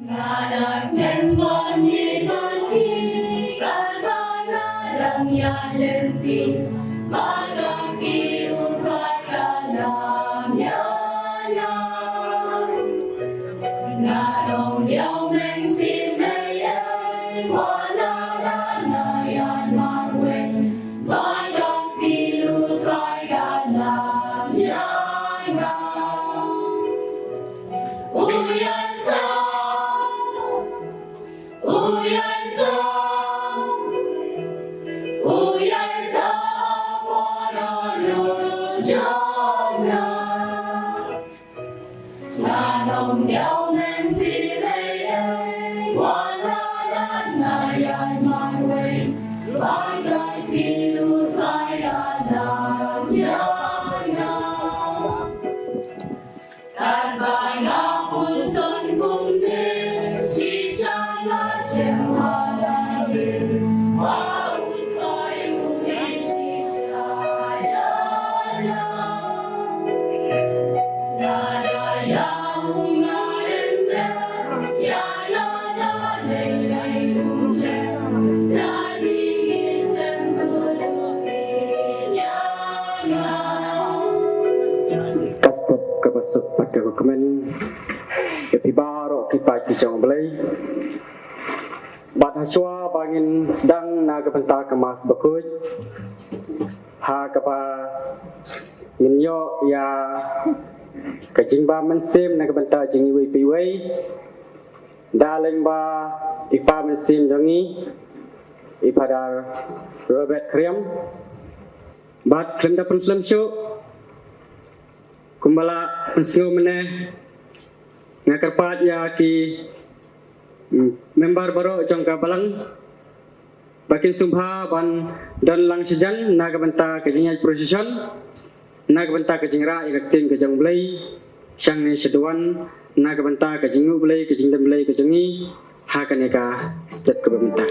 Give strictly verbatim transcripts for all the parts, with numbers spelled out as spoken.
Nga la kmen ban ïeit ba shisha, ba nga dang ïaid lynti, ba ka kti U Trai ka lam ïa nga. Nga dang ïaw mynsiem ei ei, wat la da nga ïaid marwei, ba ka kti U Trai ka lam ïa nga. U ïaid sa, u ïaid sa, u ïaid sa, para ruh jong nga. Nga dang ïaw mynsiem ei ei, wat la da nga ïaid marwei, ba ka kti U Trai ka lam ïa nga. Katba nga pyrshang kumne, shisha nga shem ha la lade, ba U Trai u ïeit shisha ïa nga. Lada ïa u nga lynter, ïa lada lei lei u leh, da jingim lem u ïeit ïa nga. Ka step kaba suk bad kaba kmen ïa phi baroh ki paid ki jong U Blei. Bad ha shuwa ba ngin sdang na ka bynta ka Mass bakhuid, ha kaba ngin ïoh ïa ka jingbam mynsiem na ka bynta jong iwei pa iwei, da lyngba i Pa Mynsiem jong ngi, i Father Robert Khyrïam. Bad khlem da pynslem shuh, kumba la pynsngew mynne, nga kyrpad ïa ki, mm, member baroh jong ka balang ba kin sngewbha ban don lang shajan na ka bynta ka jingïaid procession, na ka bynta ka jingrah ïa ka ktien ka jong U Blei shangne sha duwan, na ka bynta ka jingïohi U Blei, ka jingdem Blei ka jong ngi ha kane ka step kaba mynta.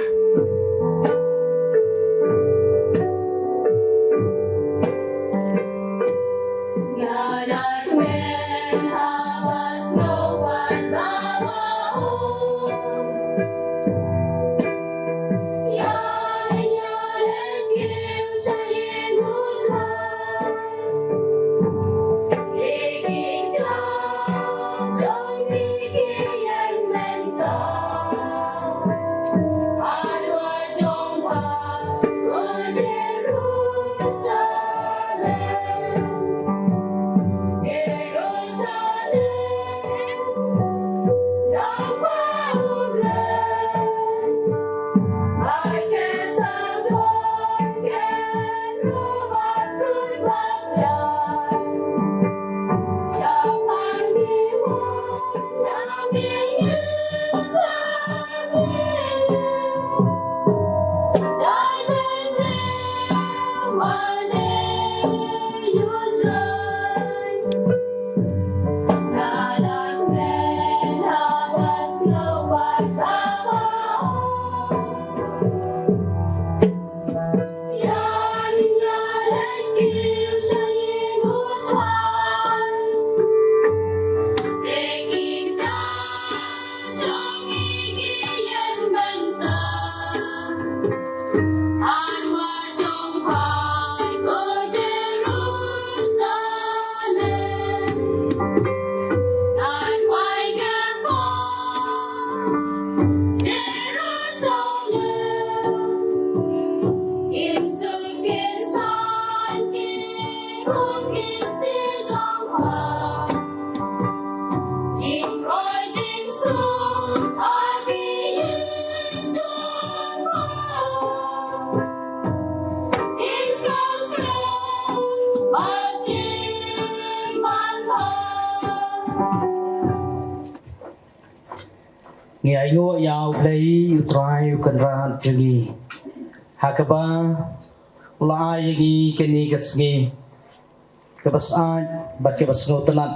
Ngi ainguh ïa U Blei U Trai U Kynrad jong ngi, ha kaba u la ai ïa ngi kane ka sngi kaba syaid bad kaba sngewtynnat.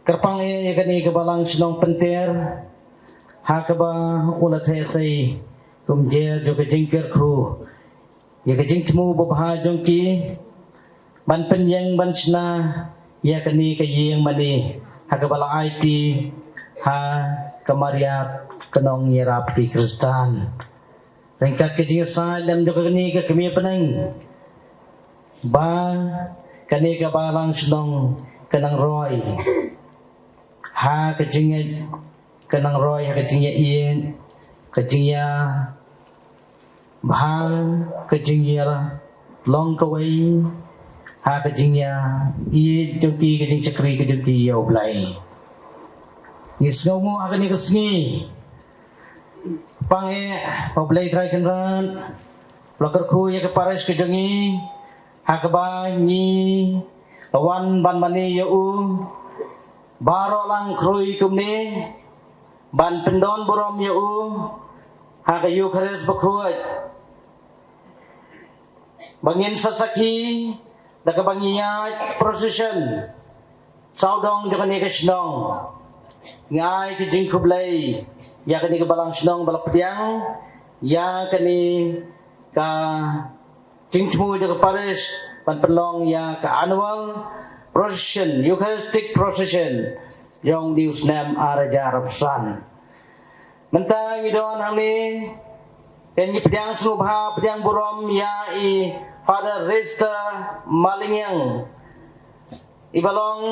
Kyrpang ïa kane ka balang shnong Pynter, ha kaba u la theh sei kum jer jong ka jingkyrkhu ïa ka jingthmu babha jong ki, ban pynïeng ban shna ïa kane ka ïing mane, ha kaba la aiti Ha ka Maria ka nongïarap ki Khristan. Ryngkat ka jingïasaid lem jong kane ka kmie bneng. Ba kane ka balang shnong ka nang roi. Ha ka jingïa, ka nang roi, ha ka jingïa ïeit, ka jingïa bha, ka jingïa long kawei, ha ka jingïa ïeit jong ki, ka jingshakri ka jong ki ïa U Blei. Ngi sngewnguh ha kane ka sngi. Pang eh, U Blei Trai Kynrad, u la kyrkhu ïa ka parish ka jong ngi, ha kaba ngi la wan ban mane ïa u, baroh lang khrui kumne, ban pyndon burom ïa u, ha ka Eucharist bakhuid. Ba ngin sa sakhi, da kaba ngi ïaid procession sawdong jong kane ka shnong. Ngi ai ka jingkhublei ïa kane ka balang shnong ba la pdiang ïa kane ka jingthmu jong ka parish ban pynlong ïa ka annual procession, Eucharistic procession jong une u snem ar hajar arphew san. Mynta ngi don hangne, ngi pdiang sngewbha, pdiang burom ïa i Father Resta Malingyang, iba long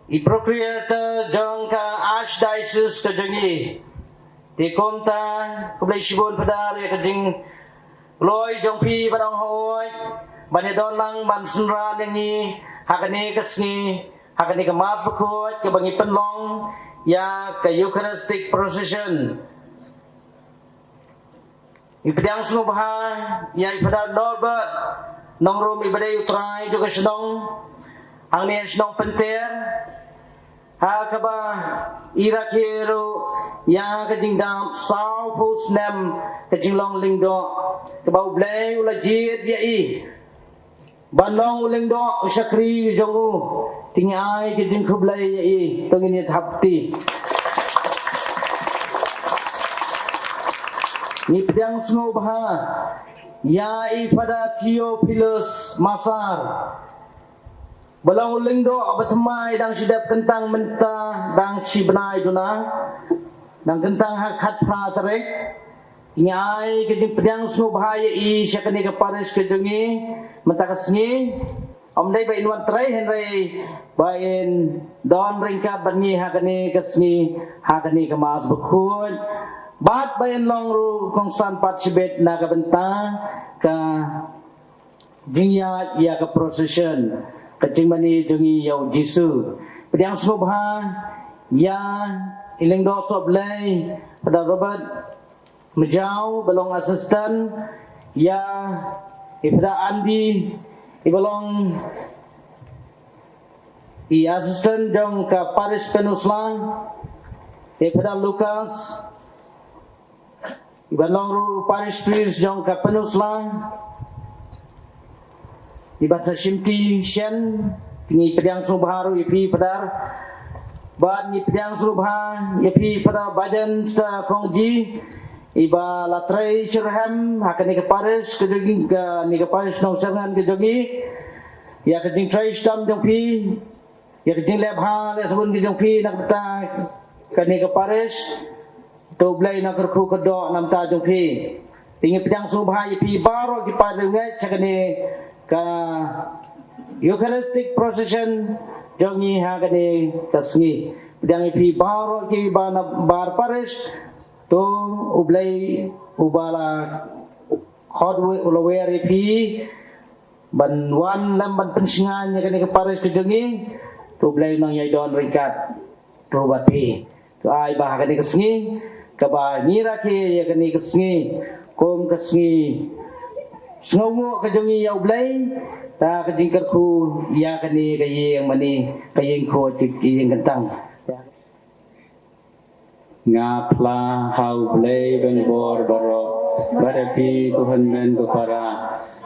i procurator jong ka Archdiocese ka jong ngi. Te kumta, khublei shibun Father ïa ka jingkloi jong phi ba dang hoi, ban ïadon lang ban synran ïa ngi ha kane ka sngi, ha kane ka Mass bakhuid kaba ngi pynlong ïa ka Eucharistic procession. Ngi pdiang sngewbha ïa i Father Norbert Nongrum, iba dei u trai jong ka shnong hangne, shnong Pynter, ha kaba i rakhe ruh ïa ka jingdap sawphew snem ka jinglong lyngdoh kaba U Blei u la jied ïa i ban long u lyngdoh, u shakri jong u. Te ngi ai ka jingkhublei ïa i, to ngin ïa thap kti. Ngi pdiang sngewbha ïa i Father Theophilus Masar, ba long u lyngdoh ba thymmai dang shi dep, kyntang mynta dang shi bnai duna, dang kyntang ha khatphra tarik. Ngi ai ka jingpdiang sngewbha ïa i sha kane ka parish ka jong ngi mynta ka sngi. Ym dei ba in wan trei, hynrei ba in don ryngkat bad ngi ha kane ka sngi, ha kane ka Mass bakhuid, bad ba in long ruh kongsan pat shibit na ka bynta ka jingïaid ïa ka procession, ka jingmane jong ngi ïa U Jisu. Pdiang sngewbha ïa i lyngdoh sohblei, Father Robert Mjaw, ba long assistant, ïa i Father Andy, iba long i assistant jong ka parish Pynursla, i Father Lucas, iba long ruh parish priest jong ka Pynursla, iba sa shimti shen. Ngi pdiang sngewbha ruh ïa phi Father, bad ngi pdiang sngewbha ïa phi Father Bajan Star Kongji, iba la trei shitrhem ha kane ka parish ka jong ngi, kane ka parish Nongshyrngan ka jong ngi, ïa ka jingtrei shitom jong phi, ïa ka jingleh bha leh sabun ka jong phi na ka bynta kane ka parish. To U Blei un kyrkhu kyrdoh na ka bynta jong phi. Te ngi pdiang sngewbha ïa phi baroh ki paralok sha kane ka Eucharistic procession jong ngi ha kane ka sngi. Pdiang ïa phi baroh kiba na bar parish. To U Blei uba la khot, u la wer ïa phi ban wan lem ban pynshngaiñ ïa kane ka parish ka jong ngi. To U Blei un ïai don ryngkat ruh bad phi. To ai ba ha kane ka sngi kaba ngi rakhe ïa kane ka sngi kum ka sngi sngewnguh ka jong ngi ïa U Blei, da ka jingkyrkhu ïa kane ka ïing mane, ka ïing khuid, ka ïing kyntang. Nga phla ha U Blei ban bor baroh, bad ïa phi ko hynmen ko para,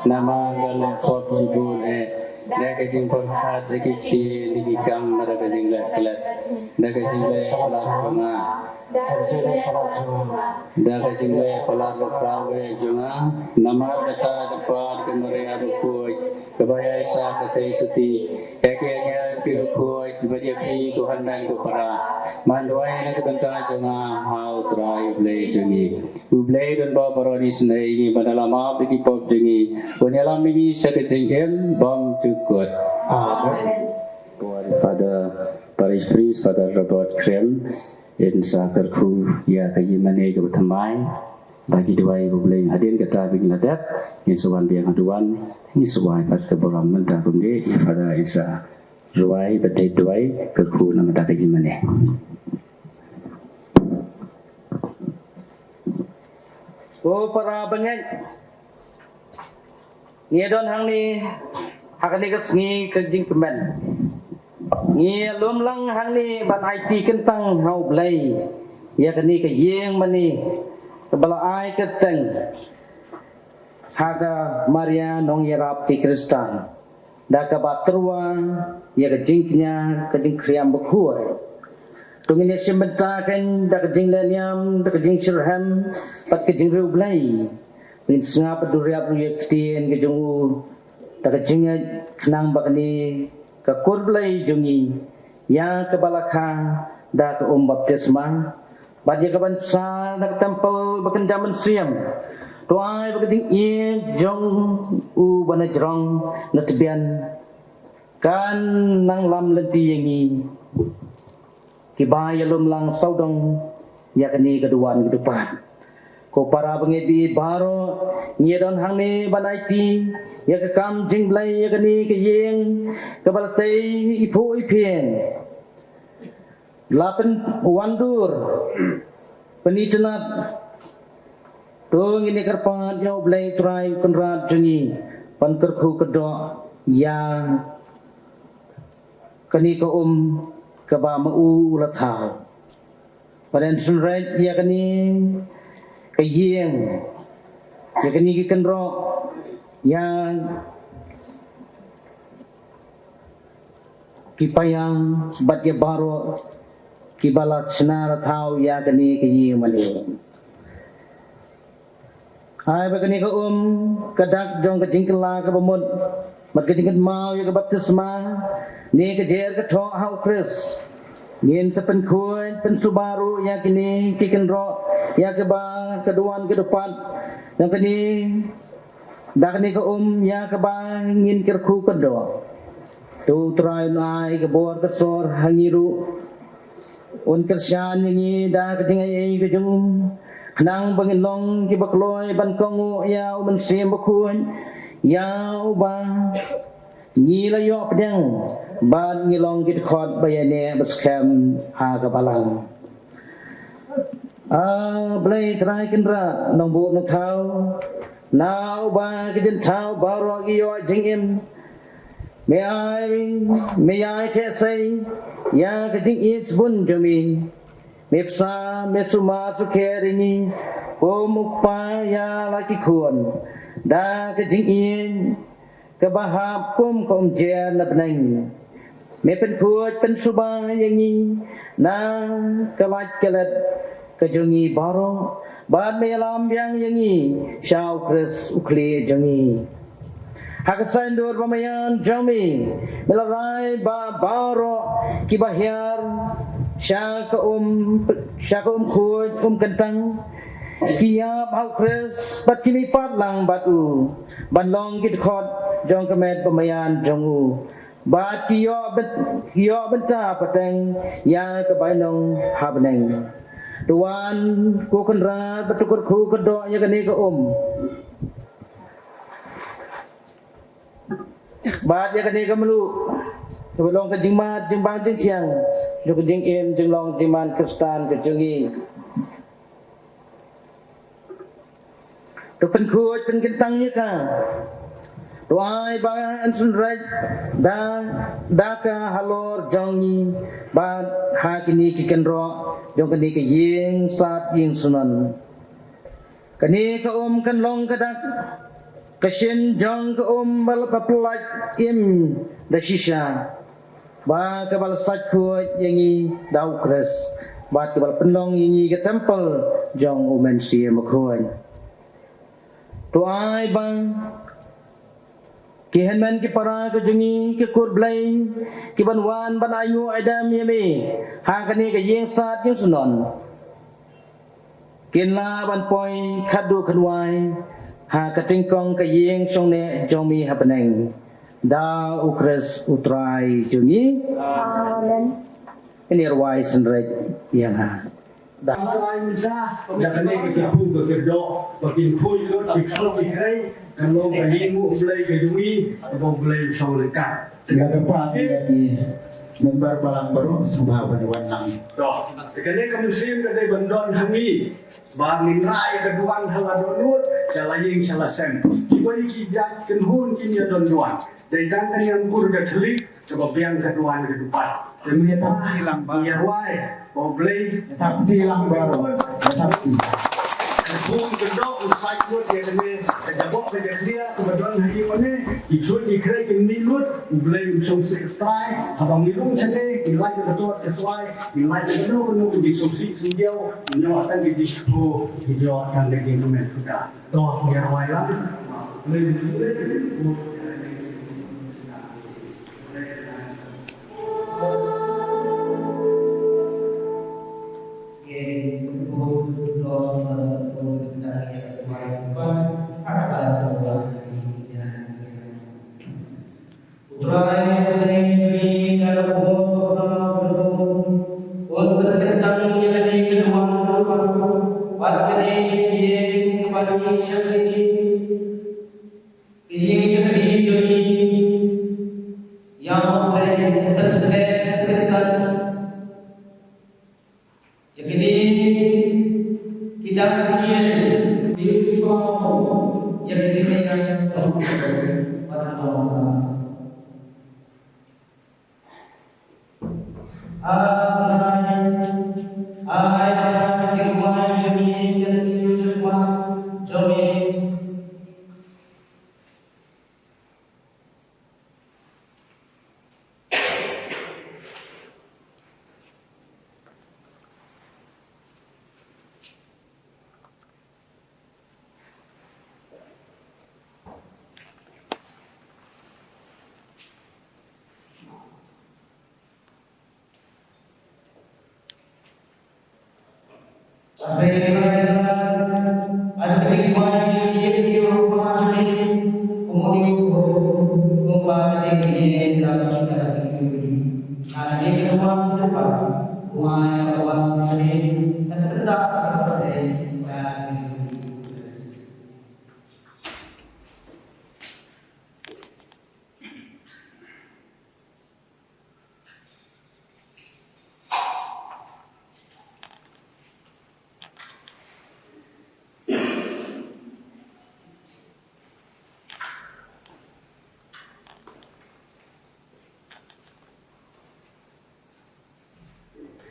namar nga la pop shibun eh. Da ka jingpyrkhat da ki ktien, da ki kam, da ka jingleh klet, da ka jingleh palat jong nga, da ka jingleh palat bakhraw jong nga. Namar kata ka pat ka Maria bakhuid kaba ïaisah ka tei suti, ïa ki ïa ki bakhuid, bad ïa phi ko hynmen ko para, man duwai na ka bynta jong nga ha U Trai U Blei jong ngi. U Blei don bad baroh ngi, sngewbha ngi ban ïalam ïa ki pop jong ngi, ban ïalam ïa ngi sha ka jingim bymjukut. Amen. Father, Parish Priest, Father Robert Krim, in sa kyrkhu ïa ka ïingmane kaba thymmai. Ba ki duwai ba U Blei, hadien kata ba ngin la dep, ngin sa wan biang ha duwan, ngin sa wai pat ka burom. Mynta kumne, ïa Father in sa duwai, ba dei duwai kyrkhu na ka bynta ka ïingmane. Ko para bangeit, ngi don hangne ha kane ka sngi ka jingkmen. Ngi lum lang hangne ban aiti kyntang ha U Blei ïa kane ka ïingmane kaba la ai kyrteng ha ka Maria Nongïarap ki Khristan, da kaba tyrwa ïa ka jingkñia ka jingkhriam bakhuid. To ngin ïa shim bynta kein da ka jingleh niam, da ka jingshitrhem, bad ka jingriewblei. Ngin sngap bad duriap ruh ïa ka ktien ka jong u da ka jingngeit, khnang ba kane ka kur Blei jong ngi, ïa kaba la kha da ka um baptisma, bad ïa kaban sa na ka templ ba kynja mynsiem, to ai ba ka jingïeit jong u ba na jrong na tbian kan nang lam lynti ïa ngi kiba ïalum lang sawdong ïa kane ka duwan ka dewpat. Ko para bangeit baroh, ngi don hangne ban aiti ïa ka kam jingblei ïa kane ka ïing kaba la tei iphuh iphieng, la pynwandur, pynitynnad. To ngin ïa kyrpad ïa U Blei Trai Kynrad jong ngi ban kyrkhu kyrdoh ïa kane ka um kaba ma u u la thaw. Ban synreit ïa kane ka ïing, ïa kane ki kynroh, ïa ki paia bad ïa baroh kiba la shna la thaw ïa kane ka ïingmane. Ai ba kane ka um ka dak jong ka jingkylla kaba mut, bad ka jingkynmaw ïa ka baptisma ne ka jer ka thoh ha U Khrist, ngin sa pynkhuid pynsuba ruh ïa kine ki kynroh, ïa kaba ka duwan ka dewpat jong kane, da kane ka um ïa kaba ngin kyrkhu kyrdoh. To U Trai un ai ka bor ka sor ha ngi ruh, un kyrshan ïa ngi da ka jingaiei ka jong u, khnang ba ngin long kiba kloi ban kohnguh ïa U Mynsiem Bakhuid, ïa uba ngi la ïoh pdiang, bad ngi long ki dkhot ba ïaineh ba skhem ha ka balang. A Blei Trai Kynrad nongbuh nongthaw, na uba ki jingthaw baroh ki ïoh jingim, me ai, me ai theh sei ïa ka jingïeit sbun jong me. Me bsa, me sumar sukher ïa ngi kum u kpa ïa la ki khun, da ka jingïeit kaba hap kum ka umjer na bneng. Me pynkhuid pynsuba ïa ngi na ka lait ka let ka jong ngi baroh, bad me ïalam biang ïa ngi sha U Khrist U Khlieh jong ngi. Ha ka saiñdur ba maïan jong me, me la rai ba baroh kiba hiar sha ka um, sha ka um khuid um kyntang, ki ïap ha U Khrist bad ki mihpat lang bad u, ban long ki dkhot jong ka met ba maïan jong u, bad ki ïoh bynt-, ki ïoh bynta pateng ïa ka bainong ha bneng. To wan ko Kynrad bad to kyrkhu kyrdoh ïa kane ka um, bad ïa kane ka mluh, kaba long ka jingmad jingbang jingthiang jong ka jingim jinglong jingman Khristan ka jong ngi. To pynkhuid pynkyntang ïa ka, to ai ba yn synreit da, da ka halor jong ngi, bad ha kine ki kynroh jong kane ka ïing sad ïing shnong. Kane ka um kan long ka dak Ka shin jong ka um ba la pyllait im da shisha, ba ka ba la sait khuid ïa ngi da U Khrist, bad ka ba la pynlong ïa ngi ka templ jong U Mynsiem Bakhuid. To ai ba ki hynmen ki para ka jong ngi, ki kur Blei ki ban wan ban ainguh aidam ïa me ha kane ka ïing sad ïing synod, kin lah ban poi khadduh khadwai ha ka tyngkong ka ïing shongneh jong me ha bneng, da U Khrist U Trai jong ngi. Amen. Ngin ïa rwai synreit ïa nga. Da. Trai mynta, da kane ka kyrkhu ka kyrdoh ba kin khuid lut ki ksuid ki khrei, kan long ka ïing U Blei ka jong ngi, kaba U Blei u shong ryngkat. Nga kyrpad ïa ki member balang baroh sngewbha ban wan lang. Doh, te kane ka mynsiem ka dei ban don ha ngi, ba ngin rai ka duwan ha la dohnud, sha la ïing sha la sem. Kiwei ki jait kynhun kin ïa don duwan. Dei tang ka niam kur Katholik kaba biang ka duwan ka dupat. Te me ïa tap ti lang ba. Ïa rwai ba U Blei. Ïa tap ti lang ba. Ïa tap ti. Ka thung ka dok u sait lut ïa kane ka jabok ka jakhlia kaba don ha ïing mane. Ki ksuid ki khrei kin mih lut, U Blei un shong sih trai. Haba ngi rung shane, ngi lait ka tot ka swai, ngi lait ka no ka no ka jingsngewsih sngew, ngi ïoh tang ka jingkyrkhu, ngi ïoh tang ka jingkmen suda. To, ngi rwai lang. U Trai, kane ka ïing ka la bun ka bun, un pynkyntang ïa kane ka duwan ka duwan, bad kane ka ïing kaba ngi shakri, ka ïing shakri jong ngi, ïa U Blei, pynsleh pynkyntang. Ïa kine ki dang ki shen, ki ïa ki paw, ïa ki jingïa, Amen. Amen.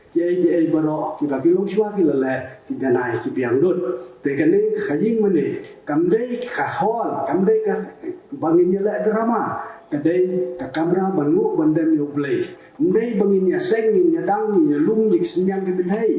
Kiei kiei baroh kiba ki longshuwa ki la leh, ki janai ki biang lut. Te kane ka ïing mane kam dei ka hall, kam dei ka ba ngin ïa leh drama, ka dei ka kamra ban nguh ban dem ïa U Blei. Ym dei ba ngin ïa seng, ngin ïa dang, ngin ïa lum ïa ki synñiang ki bynhei.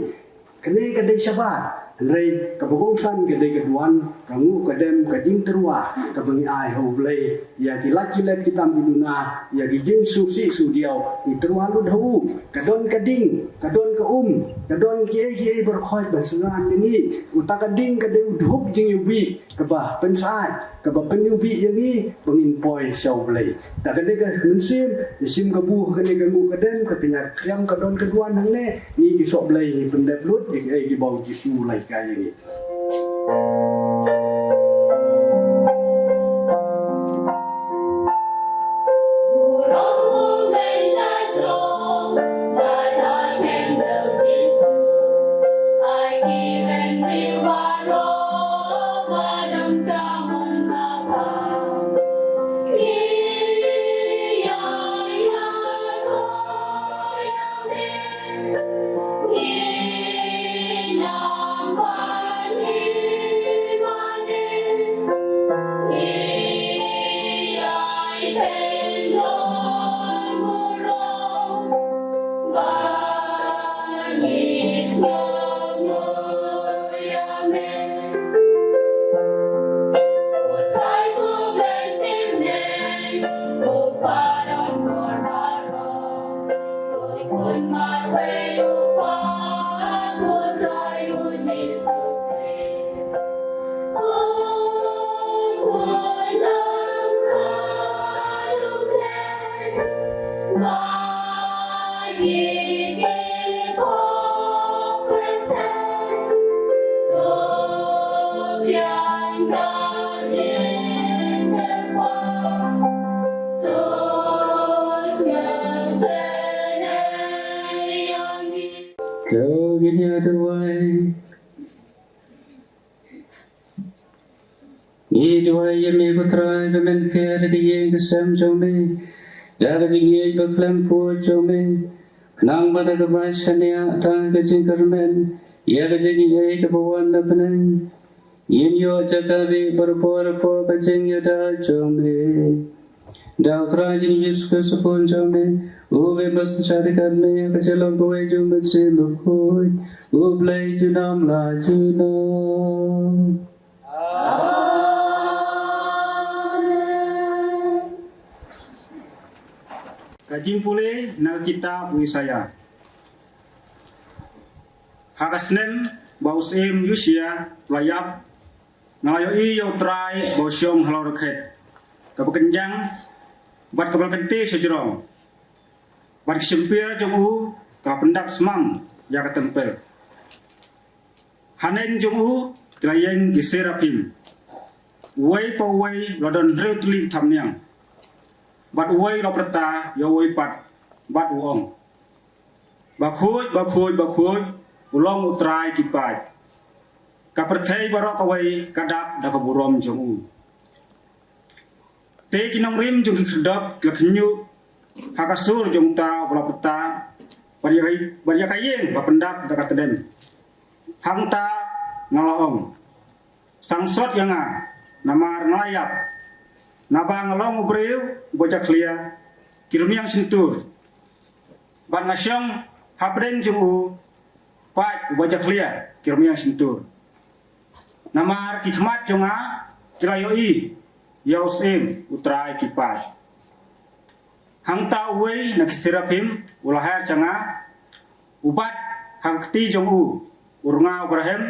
Kane ka dei shabar. Hynrei kaba kongsan ka dei ka duwan, ka nguh ka dem, ka jingtyrwa kaba ngi ai ha U Blei. Ïa ki lait ki let ki tam ki duna, ïa ki jingsngewsih sngewdiaw, ngi tyrwa lut ha u. Ka don ka ding, ka don ka um, ka don kiei kiei baroh khoit ban synran ïa ngi. Uta ka ding ka dei u dhup jingïewbih kaba pynsyaid, kaba pyniewbih ïa ngi ba ngin poi sha U Blei. Da kane ka mynsiem, ïa shim kabu kane ka nguh ka dem, ka kñia ka kriam, ka don ka duwan hangne, ngi ki soh Blei ngi pyndep lut ïa kiei kiba U Jisu u la hikai ïa ngi. Ngin ïa duwai. Ngi duwai ïa me ko Trai ba men pher ïa ka ïing ka sem jong me da ka jingïeit ba khlem pud jong me, khnang ba da kaba shaniah tang ka jingkyrmen ïa ka jingïeit kaba wan na bneng, ngin ïoh jaka beh barabor hapoh ka jingïada jong me. Da U Trai jong ngi Jisu Khrist u Khun jong me, u ba im bad synshar ïa me ha ka jinglong kawei jong U Mynsiem Bakhuid, U Blei junom la junom. Ka jingpule na ka kitab u Isaïah. Ha ka snem ba u syiem Usia u la ïap, nga la ïohi ïa U Trai ba u shong halor ka khet kaba kynjang bad kaba la kynti shajrong, bad ka shympier jong u ka la pyndap smam ïa ka templ. Haneng jong u ki la ïeng ki seraphim, uwei pa uwei u la don hynriew tylli ki thapniang, bad uwei u la pyrta ïa uwei pat bad u ong: Bakhuid, bakhuid, bakhuid u long U Trai ki paid. Ka pyrthei baroh kawei ka dap da ka burom jong u. Te ki nongrim jong ki khyrdop ki la khynñiuh ha ka sur jong uta uba la pyrta, bad ïa ka, bad ïa ka ïing ba pyndap da ka tdem. Hangta nga la ong: Sangsot ïa nga, namar nga la ïap, naba nga long u briew uba jakhlia, ki rmiang shyntur, bad nga shong hapdeng jong u paid uba jakhlia, ki rmiang shyntur. Namar ki khmat jong nga ki la ïohi ïa u syiem U Trai ki paid. Hangta uwei na ki seraphim u la her sha nga, u bat ha ka kti jong u u rnga uba rhem,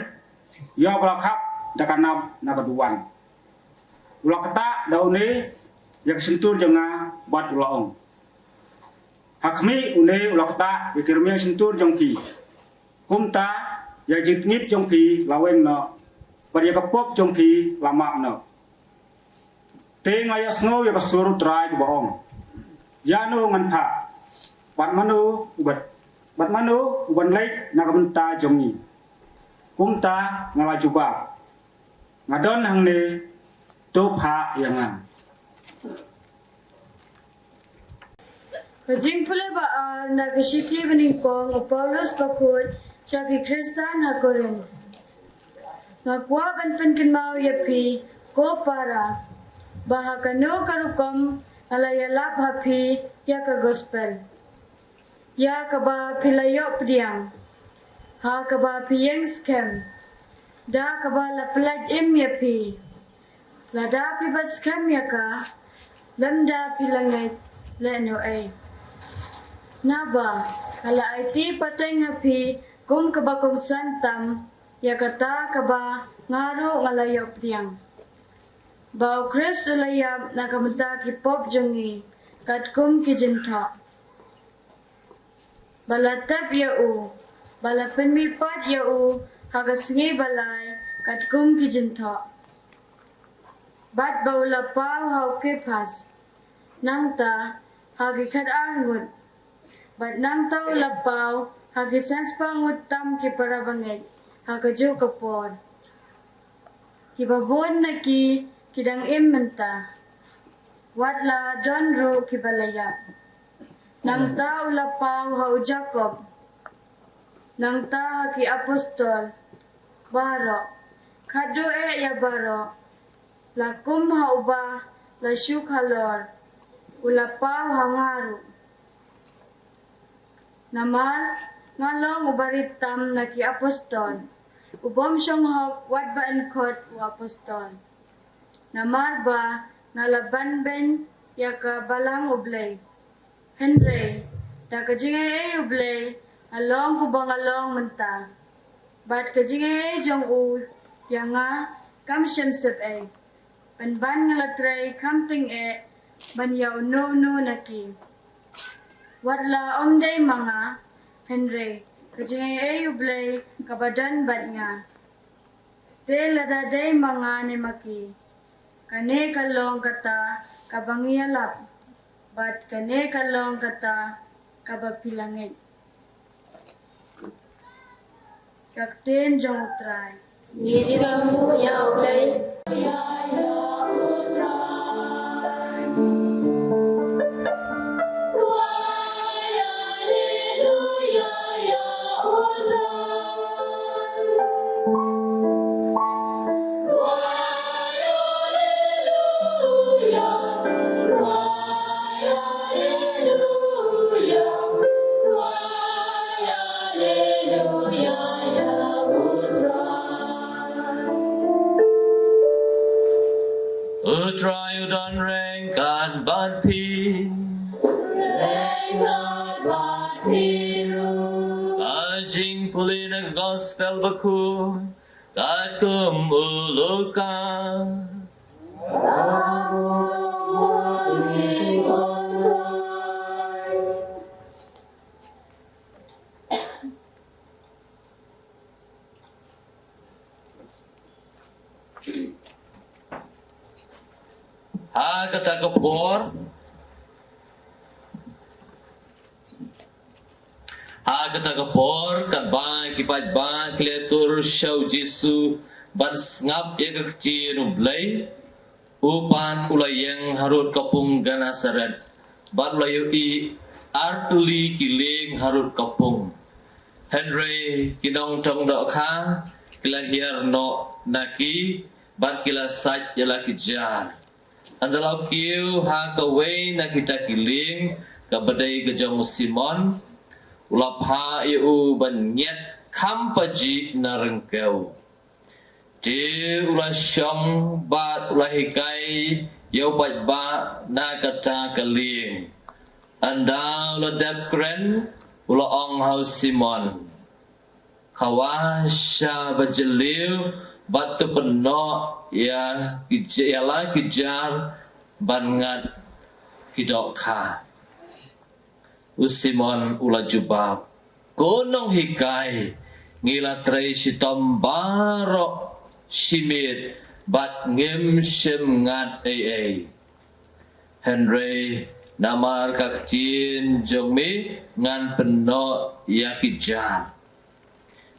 ïa uba la khap da ka nap na ka duwan. U la ktah da une ïa ka shyntur jong nga bad u la ong: Ha khmih, une u la ktah ïa ki rmiang shyntur jong phi. Kumta ïa ka jingtngit jong phi la weng noh, bad ïa ka pop jong phi la map noh. Te nga ïohsngew ïa ka sur U Trai kaba ong: Ïano ngan phah? Bad mano uba, bad mano uban leit na ka bynta jong ngi? Kumta nga la jubab: Nga don hangne, to phah ïa nga. Ka jingpule ba ar na ka shithi banyngkong u Paulus bakhuid sha ki Khristan ha Korinth. Nga kwah ban pynkynmaw ïa phi, ko para, ba ha kano ka rukom nga la ïalap ha phi ïa ka gospel, ïa kaba phi la ïoh pdiang, ha kaba phi ïeng skhem, da kaba la pyllait im ïa phi. Lada phi bat skhem ïa ka, lymda phi la ngeit lehnohei. Naba nga la aiti pateng ha phi kum kaba kongsan tam ïa kata kaba nga ruh nga la ïoh pdiang, ba U Khrist u la ïap na ka bynta ki pop jong ngi katkum ki jingthoh, ba la tep ïa u, ba la pynmihpat ïa u ha ka sngi ba lai katkum ki jingthoh, bad ba u la paw ha u Kephas, nangta ha ki khatar ngut, bad nangta u la paw ha ki sanspah ngut tam ki para bangeit ha kajuh ka por. Kiba bun na ki ki dang im mynta, wat la don ruh kiba la ïap. Nangta u la paw ha u Jakob, nangta ha ki apostol baroh, khatduh eh ïa baroh, la kum ha uba la shu khalor, u la paw ha nga ruh. Namar nga long uba rit tam na ki apostol, u bym shong hok wat ba yn khot u apostol. Namar ba nga la ban beiñ ïa ka balang U Blei. Hynrei da ka jingaiei U Blei nga long kumba nga long mynta, bad ka jingaiei jong u ïa nga kam shym sep ei, pynban nga la trei kham tyngeh ban ïa uno uno na ki. Wat la ym dei ma nga, hynrei ka jingaiei U Blei kaba don bad nga. Te lada dei ma nga ne ma ki, kane ka long kata kaba ngi ïalap, bad kane ka long kata kaba phi la ngeit. Ka ktien jong U Trai. Ngi sngewthuh ïa U Blei. U Trai u don ryngkat bad phi. Ryngkat bad phi ruh. Ka jingpule na ka Gospel Bakhuid katkum u Lukas. Ha kata ka por, ha kata ka por, katba ki paidbah ki la ïatur sha u Jisu ban sngap ïa ka ktien U Blei, u pat u la ïeng harud ka pung Gennesaret, bad u la ïohi artylli ki lieng harud ka pung. Hynrei ki nongtong dohkha ki la hiar noh na ki, bad ki la sait ïa la ki jar. Ynda la kiew ha kawei na kita ki lieng, kaba dei ka jong u Simon, u la phah ïa u ban ngiat kham pajih na ryngkew. Te u la shong bad u la hikai ïa u paidbah na kata ka lieng. Ynda u la dep kren, u la ong ha u Simon, khawa sha ba jylliew bad to pynnoh ïa ki j-, ïa la ki jar ban ngat ki dohkha. U Simon u la jubab, ko nonghikai, ngi la trei shitom baroh shi miet bad ngim shym ngat ei ei. Hynrei namar ka ktien jong me ngan pynnoh ïa ki jar.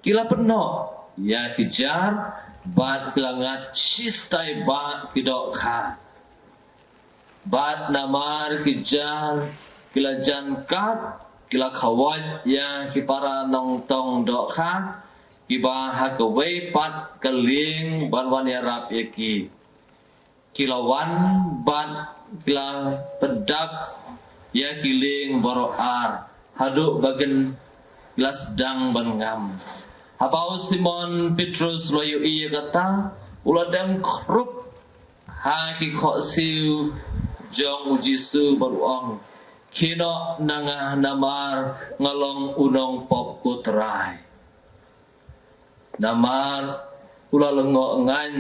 Ki la pynnoh ïa ki jar bad ki la ngat shistai bah ki dohkha. Bad namar ki jar ki la jan kat, ki la khawai ïa ki para nongtong dohkha kiba ha kawei pat ka lieng ban wan ïarap ïa ki. Ki la wan bad ki la pyndap ïa ki lieng baroh ar haduh ba kin ki la sdang ban ngam. Haba u Simon Petrus u la ïohi ïa kata, u la dem khrup ha ki khohsiew jong u Jisu bad u ong, khie noh na nga namar nga long u nongpop, ko Trai. Namar u la lyngngoh ngan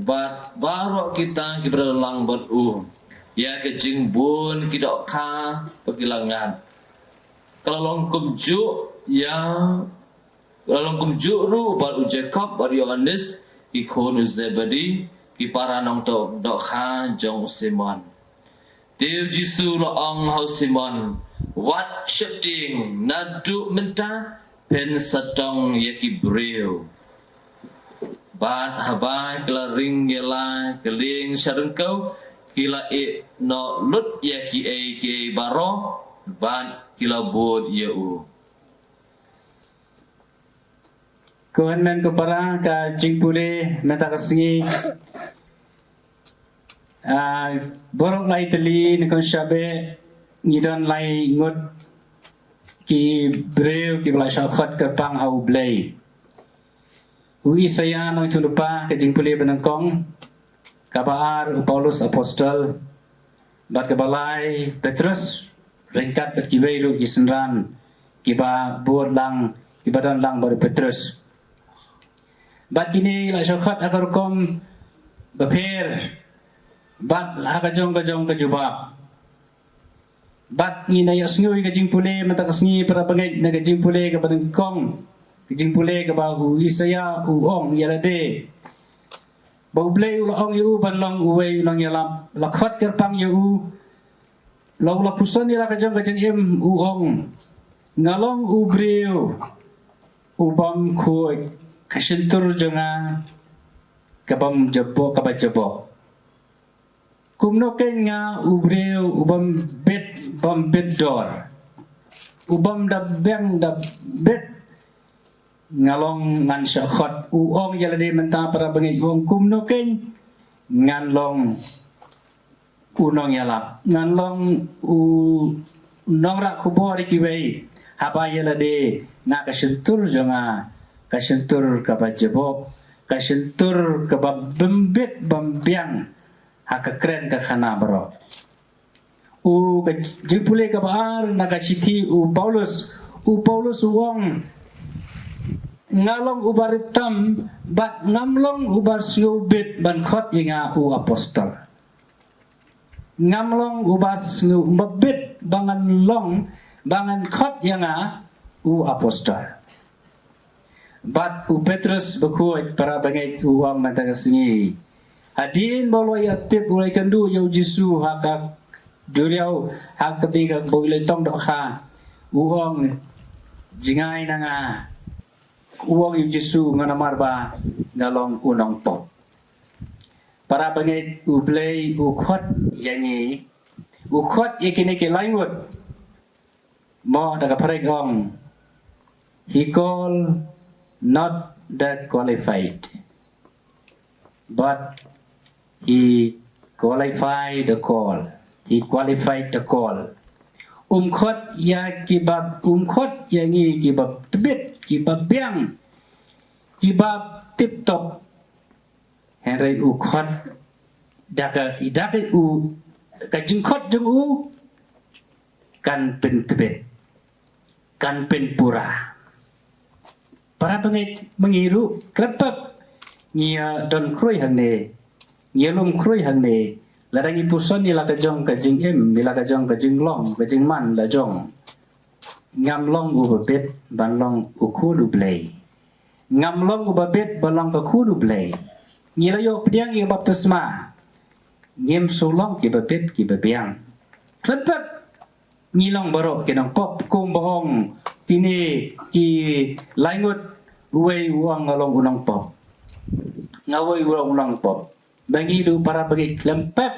bad baroh kita kiba don lang bad u ïa ka jingbun ki dohkha ba ki la ngat. Ka la long kumjuh ïa, ka la long kumjuh ruh bad u Jakob bad u Ïohannes, ki khun u Zebedi, ki para nongtong dohkha jong u Simon. Te u Jisu u la ong ha u Simon, wat sheptieng, naduh mynta phin sa tong ïa ki briew. Bad haba ki la ring ïa la ki lieng sha ryngkew, ki la ïeh noh lut ïa kiei kiei baroh bad ki la bud ïa u. Ko hynmen ko para, ka jingpule mynta ka sngi, ah, baroh lai tylli ne ko shabe, ngi don lai ngut ki briew kiba la shah khot kyrpang ha U Blei. U Isaïah nongïathuhlypa, ka jingpule ba nyngkong, kaba ar u Paulus apostol, bad kaba lai Petrus, ryngkat bad kiwei ruh ki synran kiba bud lang, kiba don lang bad u Petrus. Bad kine la shah khot ha ka rukom bapher bad ha ka jong ka jong ka jubab. Bad ngin ïa sngew ïa ka jingpule mynta ka sngi, para bangeit, na ka jingpule kaba nyngkong, ka jingpule kaba u Isaïah u ong ïa lade ba U Blei u la ong ïa u ban long uwei u nongïalap, la khot kyrpang ïa u, la u la puson ïa la ka jong ka jingim, u ong, nga long u briew U bym khuid ka shyntur jong nga ka bym jabok, ka bym jabok. Kumno kein nga u briew u bym bit, bym bit dor, u bym da biang da bit, nga long ngan shah khot. U ong ïa lade mynta para bangeit, u ong kumno kein ngan long u nongïalap, ngan long u nongrah khubor ïa kiwei, haba ïa lade na ka shyntur jong nga, ka shyntur kaba jabok, ka shyntur kaba bym bit bym biang ha ka kren ka khana baroh. U ka jingpule kaba ar na ka shithi u Paulus, u Paulus u ong, nga long uba rit tam bad ngam long uba sngewbit ban khot ïa nga u apostol. Ngam long uba sngew, uba bit ba ngan long, ba ngan khot ïa nga u apostol. Bad u Petrus bakhuid para bangeit u ong mynta ka sngi, hadien ba u la ïatip, u la ïakynduh ïa u Jisu ha ka duriaw, ha ka ding kaba u la tong dohkha, u ong, jngai na nga, u ong ïa u Jisu, nga namar ba nga long u nongpop. Para bangeit, U Blei u khot ïa ngi, u khot ïa kine ki lai ngut. Mo da ka phareng ong, he call not the qualified, but he qualified the call. He qualified the call. Um khot ïa kiba, um khot ïa ngi kiba tbit, kiba biang, kiba tip top. Hynrei u khot da ka, da ka u, ka jingkhot jong u kan pyntbit, kan pynpura. Para bangeit, ma ngi ruh khlem pep ngi ïa don khrui hangne, ngi ïa lum khrui hangne, lada ngi puson ïa la ka jong ka jingim, ïa la ka jong ka jinglong, ka jingman la jong. Ngam long uba bit ban long u khun U Blei. Ngam long uba bit ban long ka khun U Blei. Ngi la ïoh pdiang ïa ka baptisma. Ngim shu long kiba bit kiba biang. Khlem pep ngi long baroh ki nongpop, kumba ong kine ki lai ngut, uwei u ong nga long u nongpop. Nga wei u ong u nongpop. Ba ngi ruh para bangeit khlem pep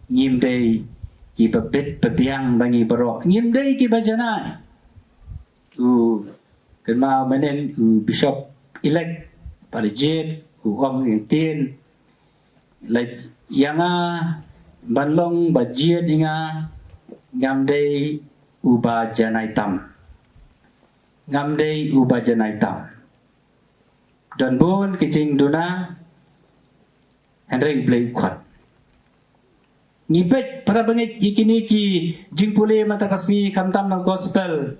ngim dei kiba bit ba biang ba ngi baroh. Ngim dei kiba janai. U kynmaw mynnin u Bishop elect Bah Jied u ong ïa ngi, leit ïa nga ban long ba jied ïa nga, ngam dei uba janai tam. Ngam dei uba janai tam. Don bun ki jingduna, hynrei U Blei u khot. Ngi peit para bangeit ïa kine ki jingpule mynta ka sngi khamtam na gospel.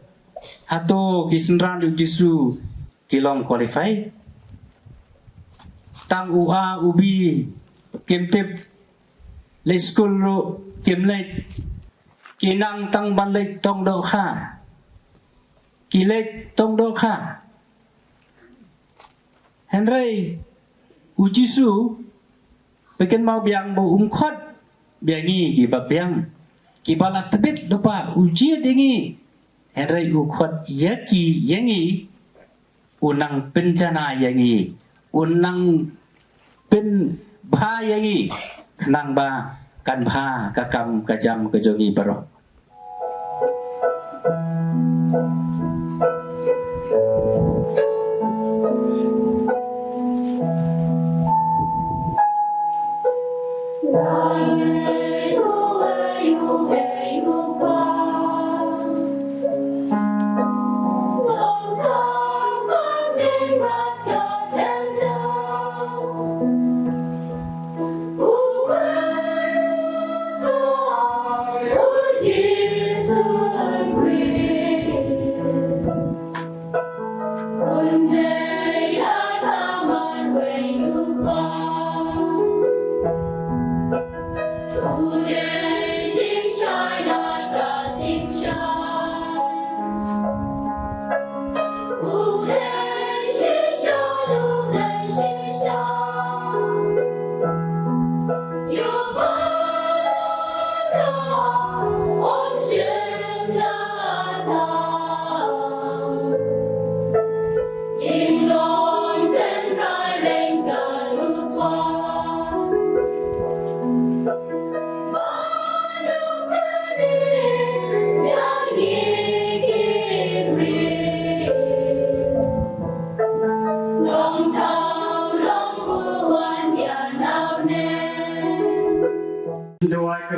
Hato ki synran u Jisu ki long qualified? Tang u A u B kim tip, leit skul ruh kim leit, ki nang tang ban leit tong dohkha. Ki leit tong dohkha. Hynrei u Jisu, phi kynmaw biang ba um khot biang ïa ngi kiba biang, kiba la tbit lypa, u jied ïa ngi. Hynrei u khot ïa ki, ïa ngi, u nang pynjanai ïa ngi, u nang pynbha ïa ngi, khnang ba kan bha ka kam ka jam ka jong ngi baroh.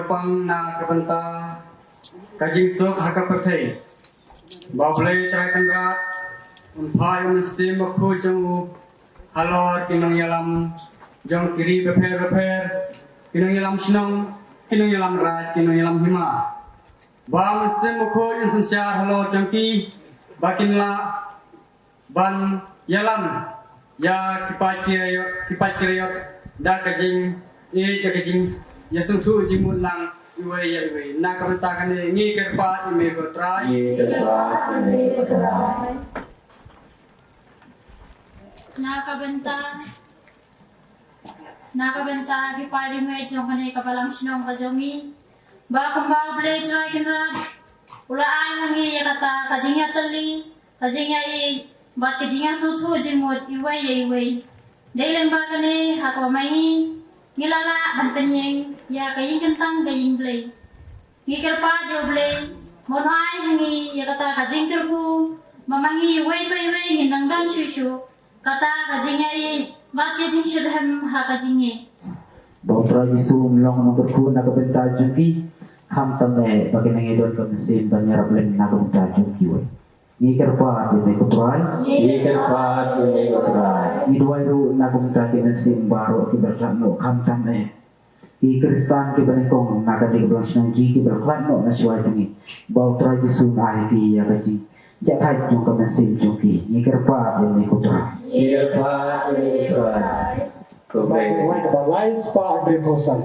Pang na ka bynta ka jingsuk ha ka pyrthei. Ba U Blei Trai Kynrad un phah ïa U Mynsiem Bakhuid jong u halor ki nongïalam jong ki ri bapher bapher, ki nongïalam shnong, ki nongïalam raid, ki nongïalam hima. Ba U Mynsiem Bakhuid un synshar halor jong ki ba kin lah ban ïalam ïa ki paid ki riot, ki paid ki riot da ka jingïeit, da ka jingïasngewthuh jingmut lang iwei ïa iwei. Na ka bynta kane ngi kyrpad ïa me ko Trai. Ngi kyrpad ïa me ko Trai. Na ka bynta Na ka bynta ki paid riewngeit jong kane ka balang shnong ka jong ngi, ba kumba U Blei Trai Kynrad u la ai ha ngi ïa kata ka jingïatylli, ka jingïaieit bad ka jingïasngewthuh jingmut iwei ïa iwei. Dei lyngba kane ha kaba ma ngi ngi la lah ban pynïeng ïa ka ïingkyntang ka ïing Blei. Ngi kyrpad ïa U Blei ba un ai ha ngi ïa kata ka jingkyrkhu ba ma ngi iwei pa iwei ngin nang don shuh shuh kata ka jingïaieit bad ka jingshitrhem ha ka jingïeit. Ba U Trai Jisu un long nongkyrkhu na ka bynta jong ki, khamtam eh ba kin nang ïadon ka mynsiem ban ïarap lem na ka bynta jong kiwei. Ngi kyrpad ïa me ko Trai. Ngi kyrpad ïa me ko Trai. Ngi duwai ruh na ka bynta ki mynsiem baroh kiba la khlad noh, khamtam eh ki Khristan kiba nyngkong na kane ka balang shnong jong ngi kiba la khlad noh na shuwa jong ngi, ba U Trai Jisu un ai ïa ki ïa ka jingïaid jong ka mynsiem jong ki. Ngi kyrpad ïa me ko Trai. Ngi kyrpad ïa me ko Trai. Ko Blei. Kawei kaba lai spah hynriewphew san.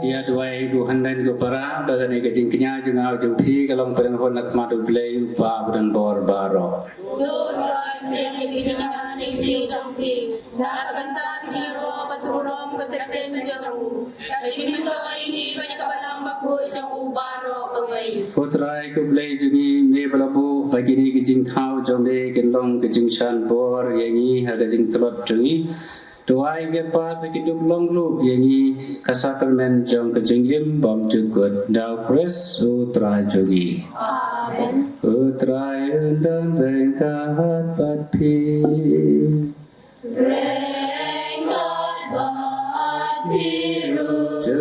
Ïa duwai gu hynmen gu para ba kane ka jingkñia jong nga jong phi ka long pynhun na khmat U Blei U Kpa badonbor baroh. Pdiang ïa ka jingïaid bad ka jingïaroh bad ka burom ka kyrteng jong u. Ka jingmyntoi ïa ngi bad ïa ka balang bakhuid jong u baroh kawei. Ko Trai ko Blei jong ngi, me ba la buh ba kine ki jingthaw jong me kin long ka jingshan bor ïa ngi ha ka jingtlot jong ngi. To ai ïa ngi pat ba kin dup long ruh ïa ngi ka sakramen jong ka jingim bymjukut. Da u Khrist u Trai jong ngi. Amen. U Trai un don ryngkat bad phi. Ryngkat bad phi ruh. To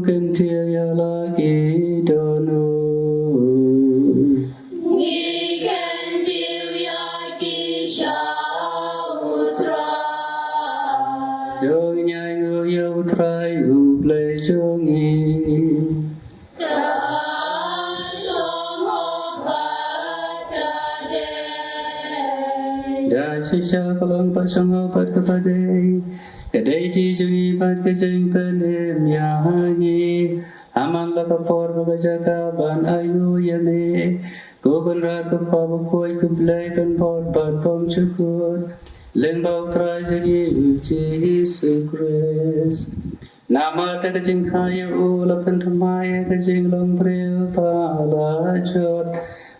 kyntiew ïa la ki dohnud. Ngi kyntiew ïa ki sha u Trai. To ngi ainguh ïa u Trai u Blei jong ngi. Ka shong hok bad ka dei. Da shisha ka long ba shong hok bad kaba dei. Ka dei ti jong ngi bad ka jingpynim ïa ngi. Ha man la ka por bad ka jaka ban ainguh ïa me, ko Kynrad, ko Kpa bakhuid, ko Blei pynbor bad bymjukut, lyngba u Trai jong ngi u Jisu Khrist. Namar da ka jingkha ïa u la pynthymmai ïa ka jinglong briew ba la jot.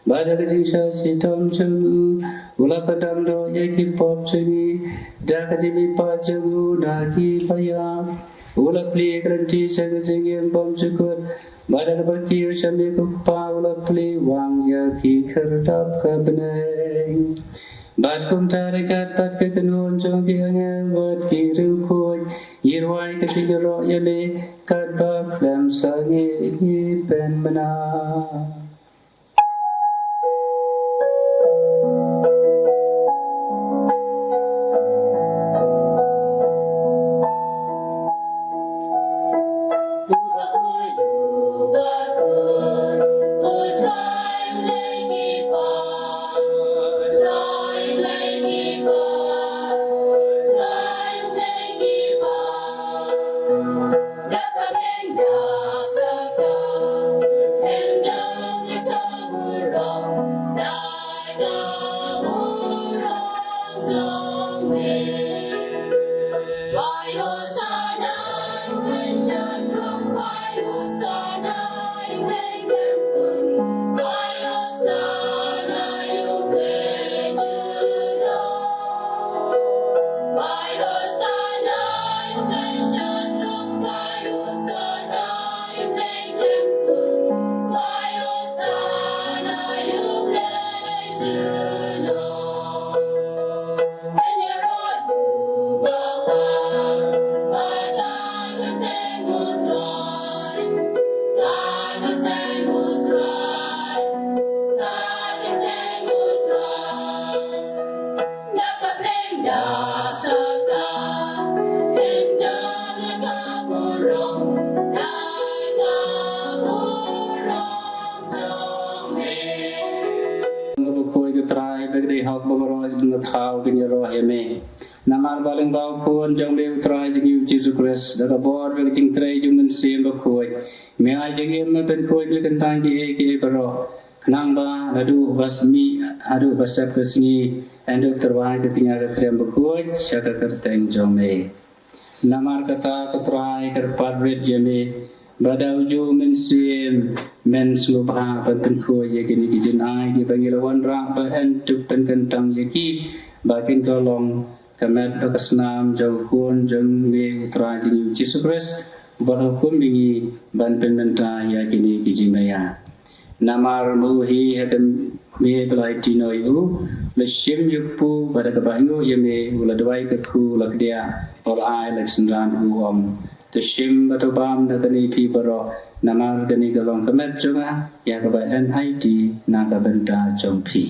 Bad da ka jingshah shitom jong u, u la pyndam noh ïa ki pop jong ngi. Da ka jingmihpat jong u na kiba ïap, u la plie ïa ka lynti sha ka jingim bymjukut. Bad da kaba kiew sha me ko Kpa, u la plie wang ïa ki khyrdop ka bneng. Bad kumta ryngkat bad ka kynhun jong ki angel bad ki riewkhuid, ngi rwai ka jingïaroh ïa me katba khlem sangeh ngi pynbna. Kaba khuid ko Trai, ba ka dei hok ba baroh kiba thaw kin ïaroh ïa me. Namar ba lyngba u Khun jong me u Trai jong ngi u Jisu Khrist, da ka bor bad ka jingtrei jong u Mynsiem Bakhuid, me ai jingim, me pynkhuid, me kyntang kiei kiei baroh. Khnang ba naduh ba sngewmih haduh ba sep ka sngi, yn dup tyrwa ïa ka tnga ka khrem bakhuid sha ka kyrteng jong me. Namar kata ko Trai, kyrpad rit ïa me ba da ujuh u Mynsiem men sngewbha ban pynkhuid ïa kine ki jingai kiba ngi la wanrah, ba yn dup pynkyntang ïa ki ba kin long ka met bad ka snam jong u Khun jong me u Trai jong ngi u Jisu Khrist, uba la hukum ïa ngi ban pynmynta ïa kine ki jingmaïa. Namar ma u hi ha ka miet ba la aiti noh ïa u, u la shim ïa u kpu, bad da kaba ainguh ïa me u la duwai ïa ka kpu, u la kdiah, u la ai ïa la ki synran, u ong: To shim bad to bam na kane phi baroh, namar kane ka long ka met jong nga, ïa kaba yn aiti na ka bynta jong phi.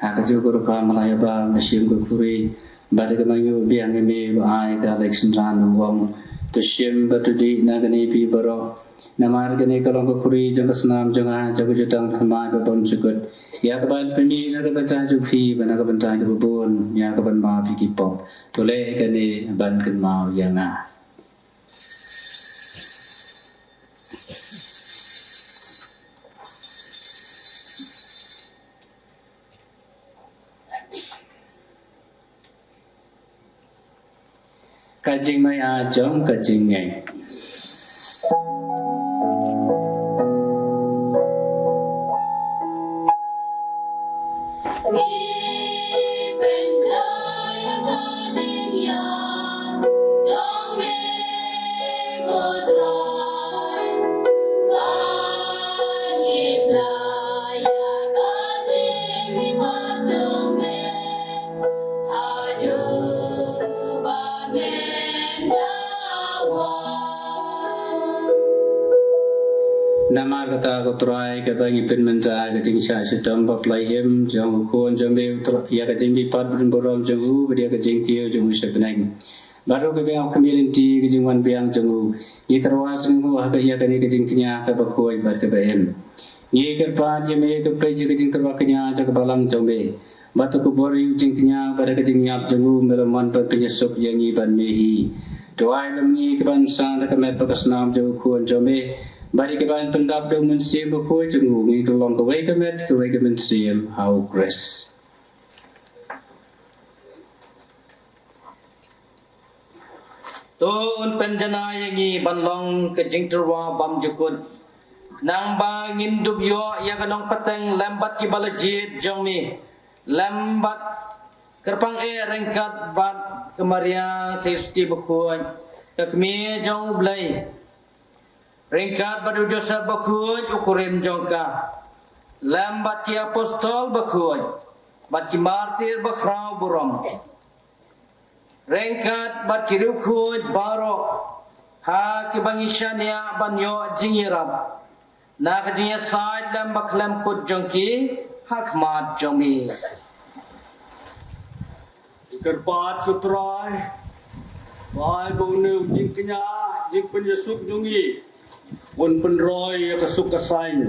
Ha kajuh ka rukom, ma la ïa bam, u la shim ka kuri, bad da kaba ainguh biang ïa me u la ai ïa ka la ki synran, u ong: To shim bad to dih na kane phi baroh, Namar kane ka long ka khuri jong ka snam jong nga, jong ka jutang thymmai babun jukut, ïa kaban pynmih na ka bynta jong phi bad na ka bynta jong kiba bun, ïa kaban map ïa ki pop. To leh kane ban kynmaw ïa nga. Ka jingmaïa jong ka jingngeit. Namar kata, ko Trai, kaba ngi pynmynta ka jingshah shitom baptisim jong u Khun jong me, u Trai, ïa ka jingmihpat bun burom jong u, bad ïa ka jingkiew jong u sha bneng. Baroh kaba ïa u khmih lynti ka jingwan biang jong u, ngi tyrwa sngewbha ha ka ïa kane ka jingkñia kaba khuid bad kaba im. Ngi kyrpad ïa me to peit ïa ka jingtyrwa kñia jong ka balang jong me. Bad to kubur ïa u jingkñia bad ka jingïap jong u, me la mon ban pynïasuk ïa ngi bad me hi. To ai lem ngi kaban san da ka met bad ka snam jong u Khun jong me. Bad ïa kaban pyndap da u Mynsiem Bakhuid jong u, ngi kylla long kawei ka met, kawei ka mynsiem ha u Khrist. To un pynjanai ïa ngi ban long ka jingtyrwa bymjukut. Nangba ngin dup ïoh ïa ka nongpateng lem bad kiba la jied jong me, lem bad kyrpang eh ryngkat bad ka Maria Theisotti Bakhuid, ka Kmie jong u Blei, ryngkat bad u Joseph Bakhuid u kurim jong ka, lem bad ki apostol bakhuid, bad ki martir bakhraw burom, ryngkat bad ki riewkhuid baroh, ha kiba ngi shaniah ban ïoh jingïarap na ka jingïasaid lem bakhlem kut jong ki ha khmat jong me. Kyrpad ko Trai, ba ai ba une u jingkñia, jingpynïasuk jong ngi un pynroi ïa ka suk ka saiñ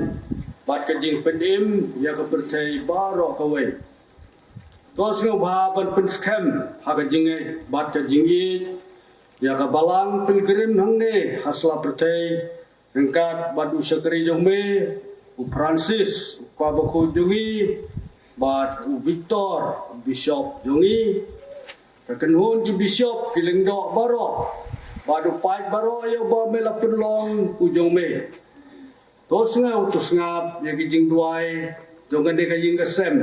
bad ka jingpynim ïa ka pyrthei baroh kawei. To sngewbha ban pynskhem ha ka jingngeit bad ka jingïeit ïa ka balang pilgrim hangne ha sla pyrthei, ryngkat bad u shakri jong me u Francis, u kpa bakhuid jong ngi, bad u Victor, u bishop jong ngi, ka kynhun ki bishop, ki lyngdoh baroh, bad u paid baroh ïa uba me la pynlong u jong me. To sngew, to sngap ïa ki jingduwai jong kane ka ïing ka sem,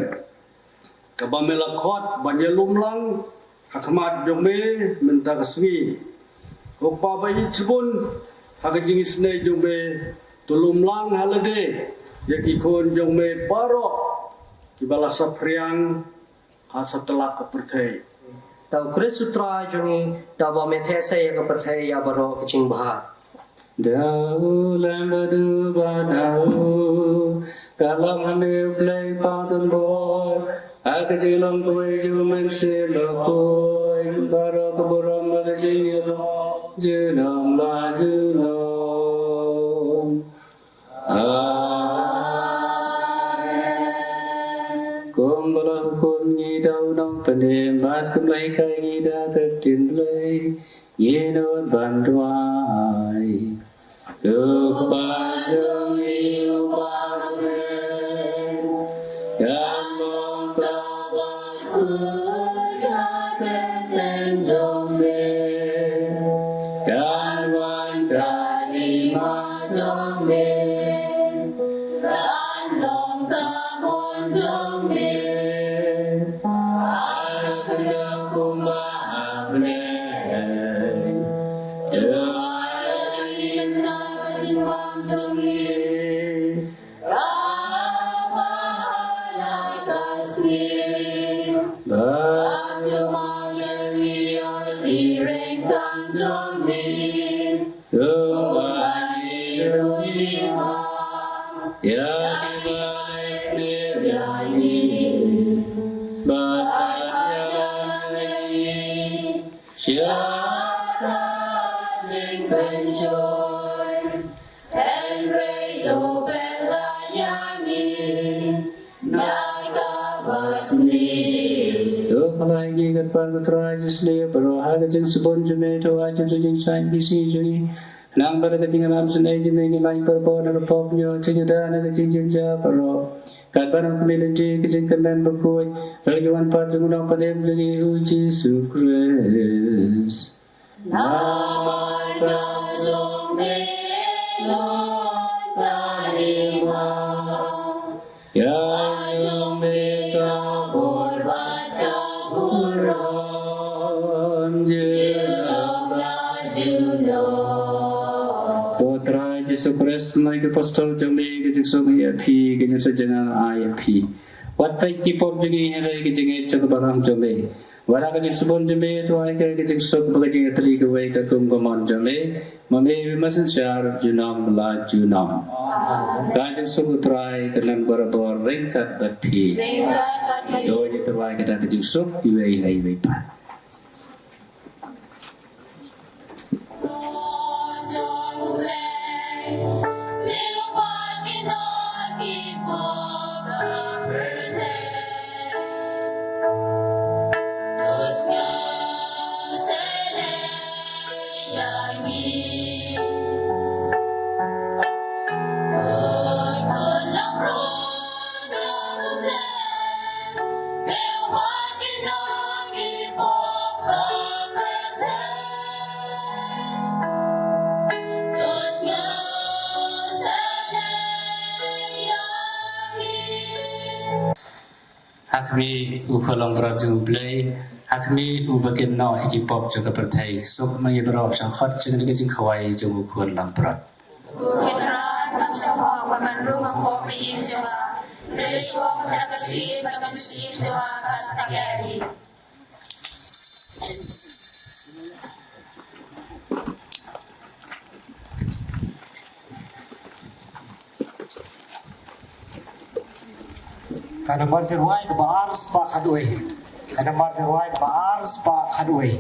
kaba me la khot ban ïalum lang ha khmat jong me mynta ka sngi. Ko Kpa ba ïeit shibun, ha ka jingisynei jong me, to lum lang ha lade ïa ki khun jong me baroh kiba la saphriang ha satlak ka pyrthei. Da u Khrist u Trai jong ngi, da uba me theh sei ïa ka pyrthei ïa baroh ka jingbha. Da u lem ba du ba na u, ka long ha me u Blei Kpa don bor, ha ka jinglong kawei jong u Mynsiem Bakhuid, baroh ka burom bad ka jingïaroh junom la junom. Amen. Kumba la hukum ngi da u Nongpynim bad kumba la hikai ngi da ka ktien Blei, ngin nud ban duwai. Ko Kpa jong ngi uba ha bneng, kan long kaba khuid ka kyrteng jong me. Kan wan ka hima jong me. Kan long ka mon jong me ha khyndai kumba ha bneng. To ai ïa ngi mynta ka jingbam jong ngi kaba ha la ka sngi. Bad to ai ïa ngi ïa ki ryngkang jong ngi, kumba ngi ruh ngi ïa kiba leh sniew ïa ngi. Bad ïalam ïa ngi sha ka jingpynshoi. Ngi kyrpad ko Trai Jisu baroh ha ka jingsbun jong me, to ai jong ka jingsaiñ ki sngi jong ngi. Nang bad ka jingïalam synei jong me ngi lait parabor na ka pop, ngi ïoh jingïada na ka jingjynjar baroh. Katba nang kyrmen lynti ka jingkyrmen bakhuid, bad ka jingwan pat jong u Nongpynim jong ngi u Jisu Khrist. Namar ka jong me, Lord, ka ri ma. Ïa jong me ka bor bad ka burom junom la junom. Ko Trai Jisu Khrist, ma ki apostol jong me ka jingsuk ïa phi, ka jingsuk jong nga ai ïa phi. Wat peit ki pop jong ngi hynrei ka jingngeit jong ka balang jong me. Wat ha ka jingsbun jong me to ai ka, ka jingsuk bad ka jingïatylli kawei katkum ka mon jong me. Ma me, ma synshar junom la junom. Ka jingsuk u Trai kan don barabor ryngkat bad phi. Don ïa u Trai kata ka jingsuk iwei ha iwei pat. Ha khmih, u Khun Langbrot jong U Blei, ha khmih, uba kynnoh ïa ki pop jong ka pyrthei, suk ma ngi baroh sha khot jong kane ka jingkhawai jong u Khun Langbrot. Ko Trai, nga sngewthuh ba men rung ha ka pop ka ïing jong nga. Hynrei shuwa kata ka ïing, ba ka mynsiem jong nga kan sa klet hi. Ka nambar jingrwai kaba ar spah khatwei. Ka nambar jingrwai kaba ar spah khatwei.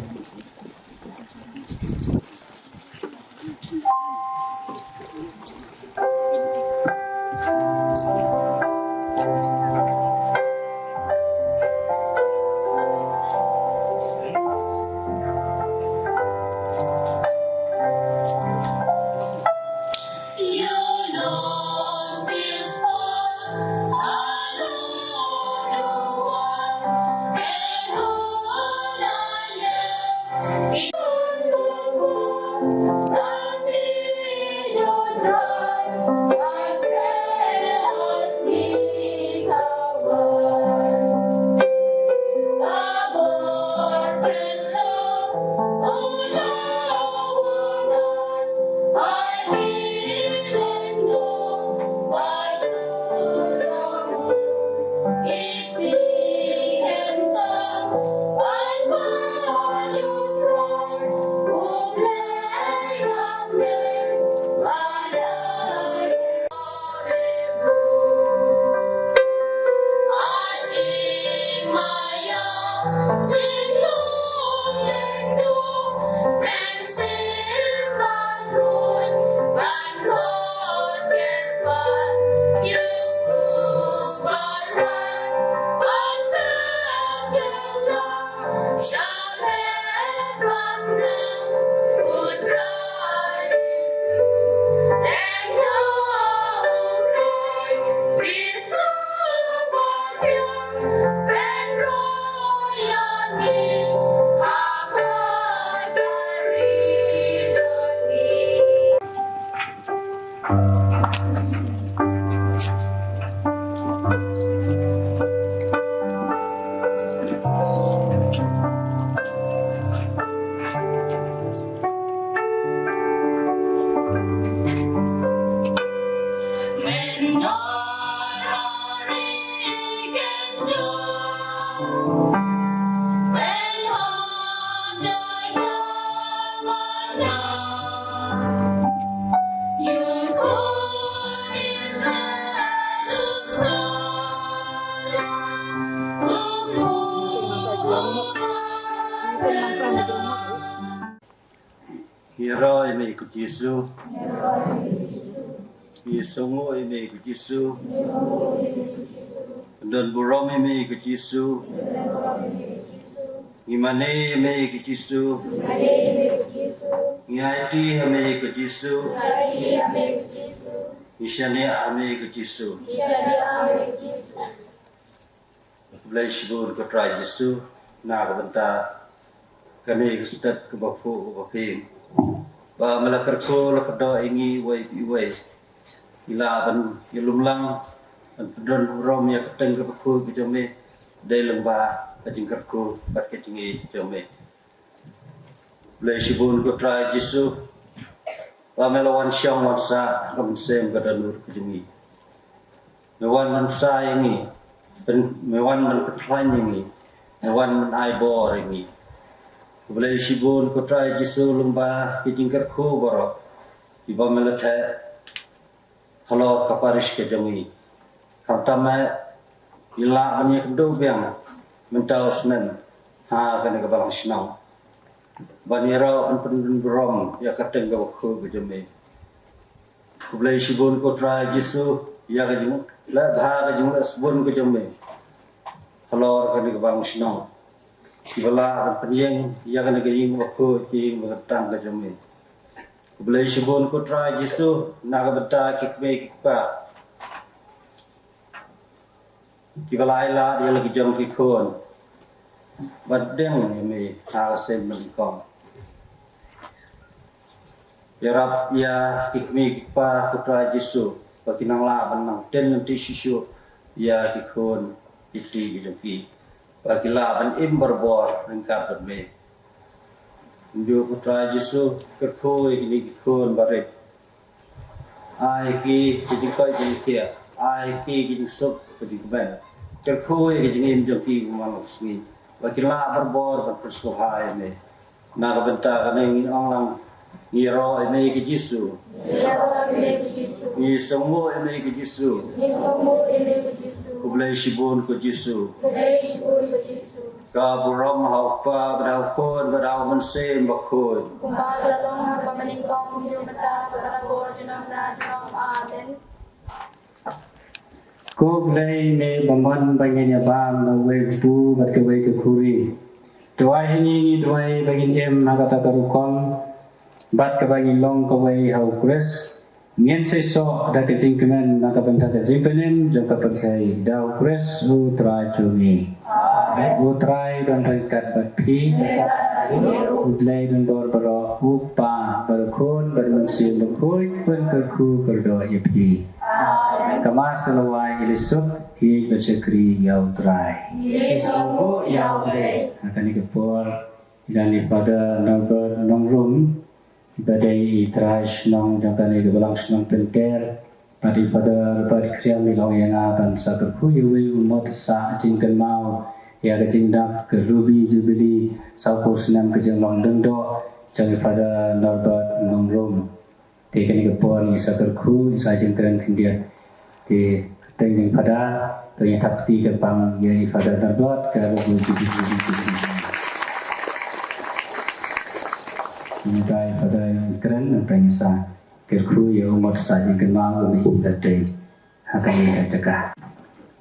Ïaroh ïa me ko Jisu. Ïasngew ïa me ko Jisu. Don burom ïa me ko Jisu. Ngi mane ïa me ko Jisu. Ngi aiti ïa me ko Jisu. Ngi shaniah ïa me ko Jisu. Khublei shibun ko Trai Jisu na ka bynta kane ka step kaba phuh kaba phi ba me la kyrkhu la kyrdoh ïa ngi uwei pa uwei. Ngi lah ban ïalumlang ban pyndon burom ïa ka kyrteng kaba phuh ka jong me. Dei lyngba ka jingkyrkhu bad ka jingïeit ka jong me. Khublei shibun ko Trai Jisu ba me la wan shong wan sah ha ka mynsiem ka dohnud ka jong ngi. Me wan ban sah ïa ngi, me wan ban pynkhlaiñ ïa ngi, me wan ban ai bor ïa ngi. Khublei shibun ko Trai Jisu lyngba ki jingkyrkhu baroh kiba me la theh halor ka parish ka jong ngi. Khamtam eh ngi lah ban ïakynduh biang mynta u snem ha kane ka balang shnong ban ïaroh ban pyndon burom ïa ka kyrteng kaba phuh ka jong me. Khublei shibun ko Trai Jisu ïa ka jingleh bha ka jingleh sbun ka jong me halor kane ka balang shnong. Kiba lah ban pynïeng ïa kane ka ïing bakhuid ka ïing bakyntang ka jong me. Khublei shibun ko Trai Jisu na ka bynta ki kmie ki kpa kiba la ai lad ïa la ki jong ki khun ban pdiang ïa me ha ka sien banyngkong. Ïarap ïa ki kmie ki kpa ko Trai Jisu ba kin nang lah ban nang tien lynti shuh shuh ïa ki khun ki kti ki jong ki ba ki lah ban im barabor ryngkat bad me. Kumjuh ko Trai Jisu kyrkhu ïa kine ki khun barit. Ai ki ki jingkoit jingkhiah, ai ki ki jingsuk ki jingkmen. Kyrkhu ïa ki jingim jong ki kumba long ka sngi ba ki lah barabor ban pynsngewbha ïa me. Na ka bynta kane ngi ong lang, ngi ïaroh ïa me ko Jisu. Ngi sngewbha ïa me ko Jisu. Khublei shibun ko Jisu. Ka burom ha u Kpa bad ha u Khun bad ha u Mynsiem Bakhuid. Kumba ka la long ha kaba nyngkong kumjuh mynta bad barabor junom la junom. Amen. Ko Blei me ba mon ba ngin ïa bam na uwei u kpu bad kawei ka khuri. Duwai ha ngi ngi duwai ba ngin im ha kata ka rukom bad kaba ngin long kawei ha u Khrist. Ngin seisoh da ka jingkmen na ka bynta ka jingpynim jong ka pyrthei da u Khrist u Trai jong ngi. U Trai don ryngkat bad phi. U Blei don bor baroh, u Kpa bad u Khun bad u Mynsiem Bakhuid, un kyrkhu kyrdoh ïa phi. Ka Mass ka la wai, ngi leit suk ïeit bad shakri ïa u Trai. Ha kane ka por, i don i Father Norbert Nongrum, i ba dei i trai shnong jong kane ka balang shnong Pynter, bad i Father Robert Khriam, i la ong ïa nga ban sa kyrkhu ïa uwei u mot sah jingkynmaw ïa ka jingdap ka Ruby Jubilee sawphew snem ka jinglong lyngdoh jong i Father Norbert Nongrum. Te kane ka por ngi sa kyrkhu, ngi sa jingkren khyndiat. Te kyrteng jong i Father, to ngin thap kti kyrpang ïa i Father Norbert, ka la bun. Ngi tai Father ïa kren, ngi tai ngi sa kyrkhu ïa u mot sah jingkynmaw u mi Father Day. Ha kane ka jaka.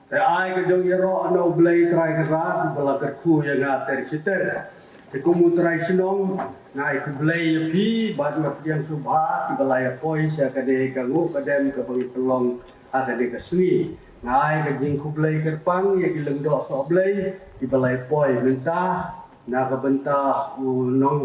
Te ai ka jong ïaroh na u Blei Trai Kynrad uba la kyrkhu ïa nga ter shi ter. Te kum u trai shnong nga ai khublei ïa phi bad nga pdiang sngewbha kiba la ïa poi sha kane ka nguh ka dem kaba ngi pynlong ha kane ka sngi. Nga ai ka jingkhublei kyrpang ïa ki lyngdoh sohblei kiba la ïa poi mynta na ka bynta u nong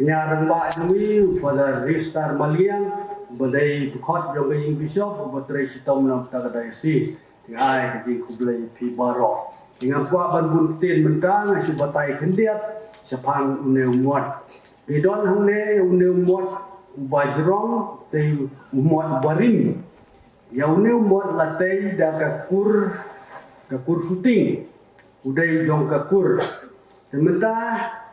Kñia rangbah jong ngi, u Father Ristar Maliang, uba dei dkhot jong ka ïing bishop, uba trei shitom na bynta ka diocese. Te ai ka jingkhublei ïa phi baroh. Te nga kwah ban bun ktien mynta, nga shu batai khyndiat shaphang une u mot. Ngi don hangne une u mot uba jrong, te u mot uba rim. Ïa une u mot la tei da ka kur, ka kur shooting. U dei jong ka kur. Te mynta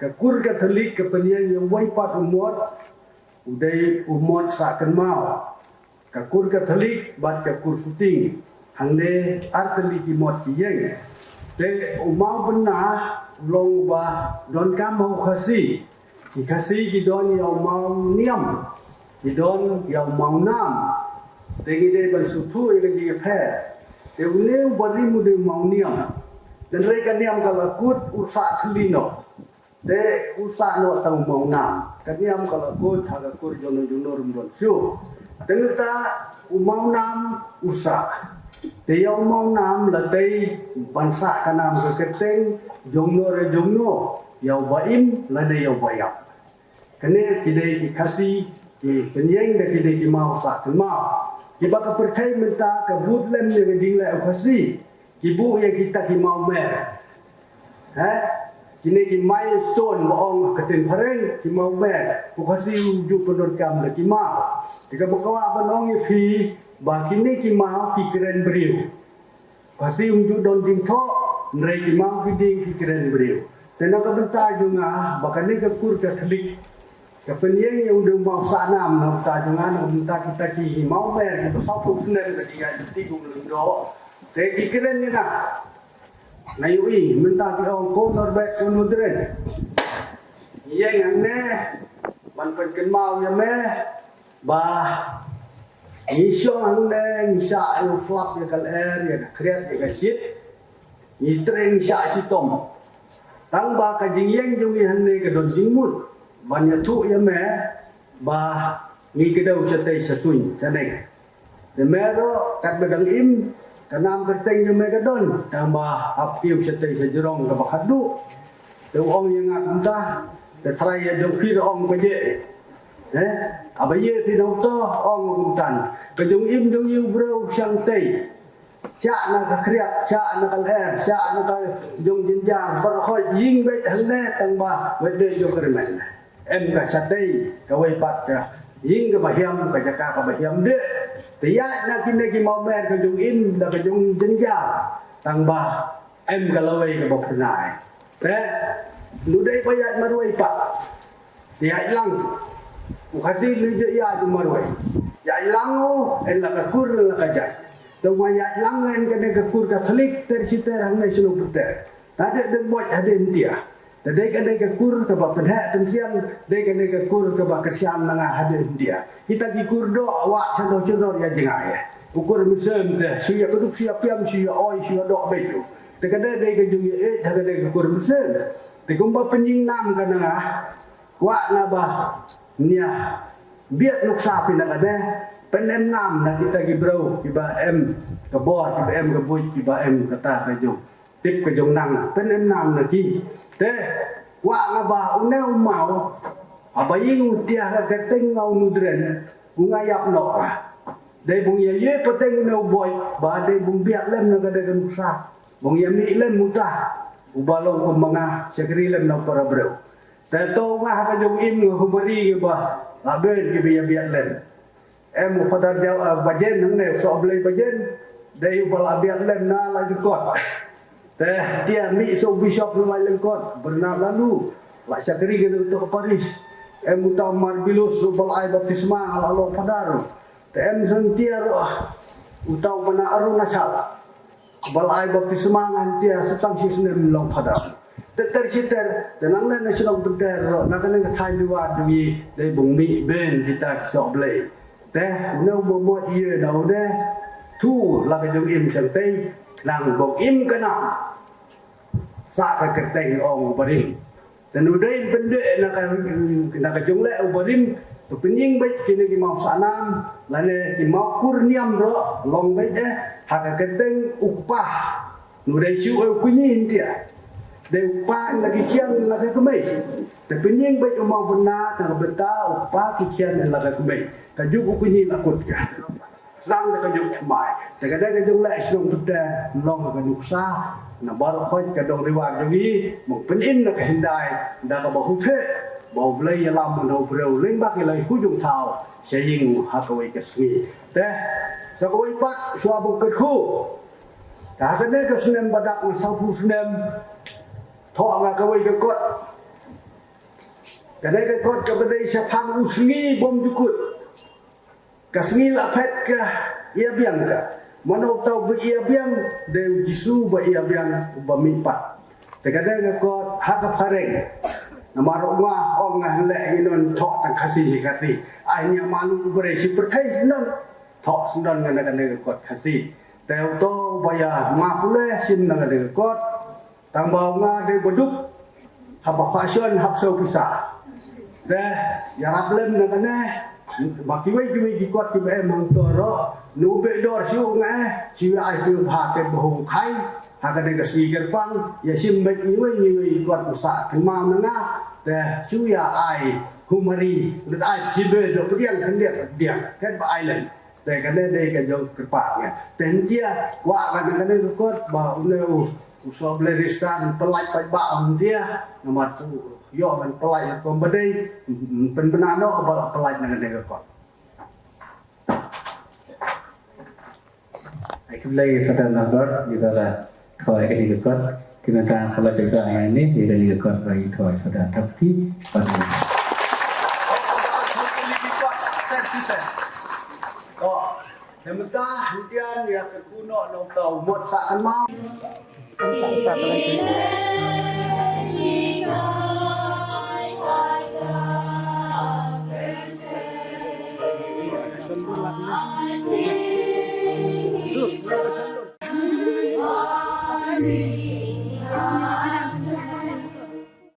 ka kur Katholik ka pynïeng ïa uwei pat u mot, u dei u mot sah kynmaw. Ka kur Katholik bad ka kur shooting. Hangne ar tylli ki mot ki ïeng. Te u maw bynna u long uba donkam ha u Khasi. Ki Khasi ki don ïa u maw niam, ki don ïa u maw nam. Te ngi dei ban sngewthuh ïa ka jingïapher. Te une uba rim u dei u maw niam. Hynrei ka niam ka la kut u sah thylli noh. Te u sah noh tang u mawnam. Ka niam ka la kut ha ka kur jong no jong no ruh ym don shuh. Te mynta u mawnam u sah. Te ïa u mawnam la tei ban sah ka nam ka kyrteng jong no re jong no, ïa u ba im lane ïa u ba ïap. Kane ki dei ki Khasi ki pynïeng da ki dei ki maw sah kynmaw. Kiba ka pyrthei mynta ka bud lem ïa ka jingleh u Khasi. Ki buh ïa kita ki mawmer. He? Kine ki milestone ba ong ha ka ktien phareng, ki mawmer. U Khasi u ju pyndonkam da ki maw. Te kaba kwah ban ong ïa phi ba kine ki maw ki kren briew. U Khasi um ju don jingthoh, hynrei ki maw ki dieng ki kren briew. Te na ka bynta jong nga ba kane ka kur Katholik ka pynïeng ïa u dei u maw sah nam, na ka bynta jong nga, na ka bynta kita ki mawmer kiba sawphew snem ka jingïaid lynti u lyngdoh. Te ki kren ïa nga. Nga ïohi mynta ki ong ko Norbert, ko Nodren. Ngi ïeng hangne ban pynkynmaw ïa me ba ngi shong hangne, ngi shah ïa u slap ïa ka lyer, ïa ka khriat, ïa ka shit. Ngi trei ngi shah shitom. Tang ba ka jingïeng jong ngi hangne ka don jingmut ban ïathuh ïa me ba ngi kdew shatei sha suiñ shaneng. Te me ruh katba dang im, ka nam kyrteng jong me ka don, tang ba hap kiew shatei sha jrong kaba khatduh. Te u ong ïa nga kumta, te trai ïa jong phi ruh ong ka jeh. Eh, haba ïa phi na uto ong kumta. Ka jong im jong i u briew shang tei. Shah na ka khriat, shah na ka lyer, shah na ka jong jynjar, baroh khoit ïing beit hangne, tang ba wat dei jong ka rymmen. Em ka shatei kawei pat ka ïing kaba hiam, ka jaka kaba hiam dei. Te ïaid na kine ki mawmer ka jong im da ka jong jynjar, tang ba em ka lawei kaba pynai. Te nu dei ba ïaid marwei pat. Te ïaid lang. U Khasi nu ju ïaid marwei. Ïaid lang u, en la ka kur, en la ka jait. Te u ma ïaid lang en kane ka kur Katholik ter shi ter hangne shnong Pynter. Te dei dei boj hadien India. Te dei kane ka kur kaba pynheh pynsian, dei kane ka kur kaba kyrshan na nga hadien India. Kita ki kur doh wad sha doh sha doh ïa jngai. U kur mynsiem te shu ïa kdup shu ïa piam shu ïa oi shu ïa doh beit u. Te kane dei ka jong ïa eh kane ka kur mynsiem. Te kumba pynïeng nam ka na nga. Kwah na ba nia biat nuksa phi na kane, pynem nam na kita ki briew kiba em ka bor, kiba em ka buit, kiba em kata ka jong tip ka jong nang, pynem nam na ki. Te kwah nga ba une u maw, haba ïing u tiah ka kyrteng nga u Nodren, u nga ïap noh ka. Dei bung ïa ïe pateng une u boj ba dei bung biat lem na ka dei ka nuksa. Bung ïa mih lem uta uba long kum ma nga, shakri lem na u para briew. Te to nga ha ka jong im nga humari kiba la ben kiba ïa biat lem. Em u Father Jaw, ah, Bajen hangne, u Sohblei Bajen. Dei uba la biat lem na Lailyngkot. Te tia mih sa u Bishop na Lailyngkot, Bernard Lalu, la shakri kane uta ka parish. Em uta u Marbilus uba la ai baptisma, la long Father. Te em san tia ruh uta u Bana Arunachal. Ba la ai baptisma ngan tia sa tang shi snem long Father. Te ter shi ter, te nang ne na shnong Pynter ruh, na kane ka thaiñ Liwat jong ngi, dei bung mih ben kita ki Sohblei. Te une u ba mot ïa na une, tu la ka jong im shang tei, nang bok im ka nam. Sa ka kyrteng ong u barim. Te nu dei pyndeh na ka, na ka jong leh u barim, to pynïeng beit kine ki maw sah nam, lane ki maw kur niam ruh, long beit eh, ha ka kyrteng u kpa. Nu dei shu eh u kñi hyndia. Dei u kpa na ki khian na ka kmie. Te pynïeng beit u maw bynna, na ka bynta u kpa ki khian na ka kmie. Ka juk u kñi na kut ka. Sdang da ka jong thymmai. Te ka dei ka jong leh shnong Pynter long ka nuksa. Na baroh khoit ka dong riwar jong ngi, mong pynim na ka hyndai, da kaba huthe, ba U Blei ïalam na u briew lyngba ki lai hu jong thaw, sha ïing ha kawei ka sngi. Te, sa kawei pat, shuwa bok kyrkhu. Ka ha kane ka snem ba dap nga sawphew snem, thoh nga kawei ka kot. Kane ka kot kaba dei shaphang u sngi bym jukut. Ka sngi la phet ka ïa biang ka. Mano uta uba ïa biang, dei u Jisu ba ïa biang uba mih pat. Te ka dei ka kot ha ka phareng. Namar u nga ong nga leh ngi non thoh tang Khasi hi Khasi. Ai nia malu u brei shi pyrthei shi non. Thoh shi non nga na ka dei ka kot Khasi. Te uto uba ïa ma pule shim na ka dei ka kot. Tang ba u nga dei baduk. Haba fashion hap siew pisa. Te ïarap lem na kane ba kiwei kiwei ki kot kiba em hangto ruh, nu beh dor shu nga eh, shu ai shu ha te ba hu khai. Ha kane ka sngi kyrpang ïa shim bad kiwei kiwei ki kot ba sah kynmaw na nga. Te shu ïa ai humari, lut ai kiba dok pdiang khyndiat pdiang kat ba ai lem. Te kane dei ka jong kyrpang ïa. Te hyndia kwah ka na kane ka kot ba une u, u soh Blei Ristan pynlait paidbah hyndia. Namar tu ïoh ban pynlait ïa kom ba dei pynbna noh ba la pynlait na kane ka kot. Ai khublei Father Norbert, ïa ka la thoi kane ka kot. Ki mynta pynlait paidbah ïa ne ïa kane ka kot ba ïa thoi Father Thapti. Father. Te mynta hyndian ïa ka kuno nongta u mot sa kan mau.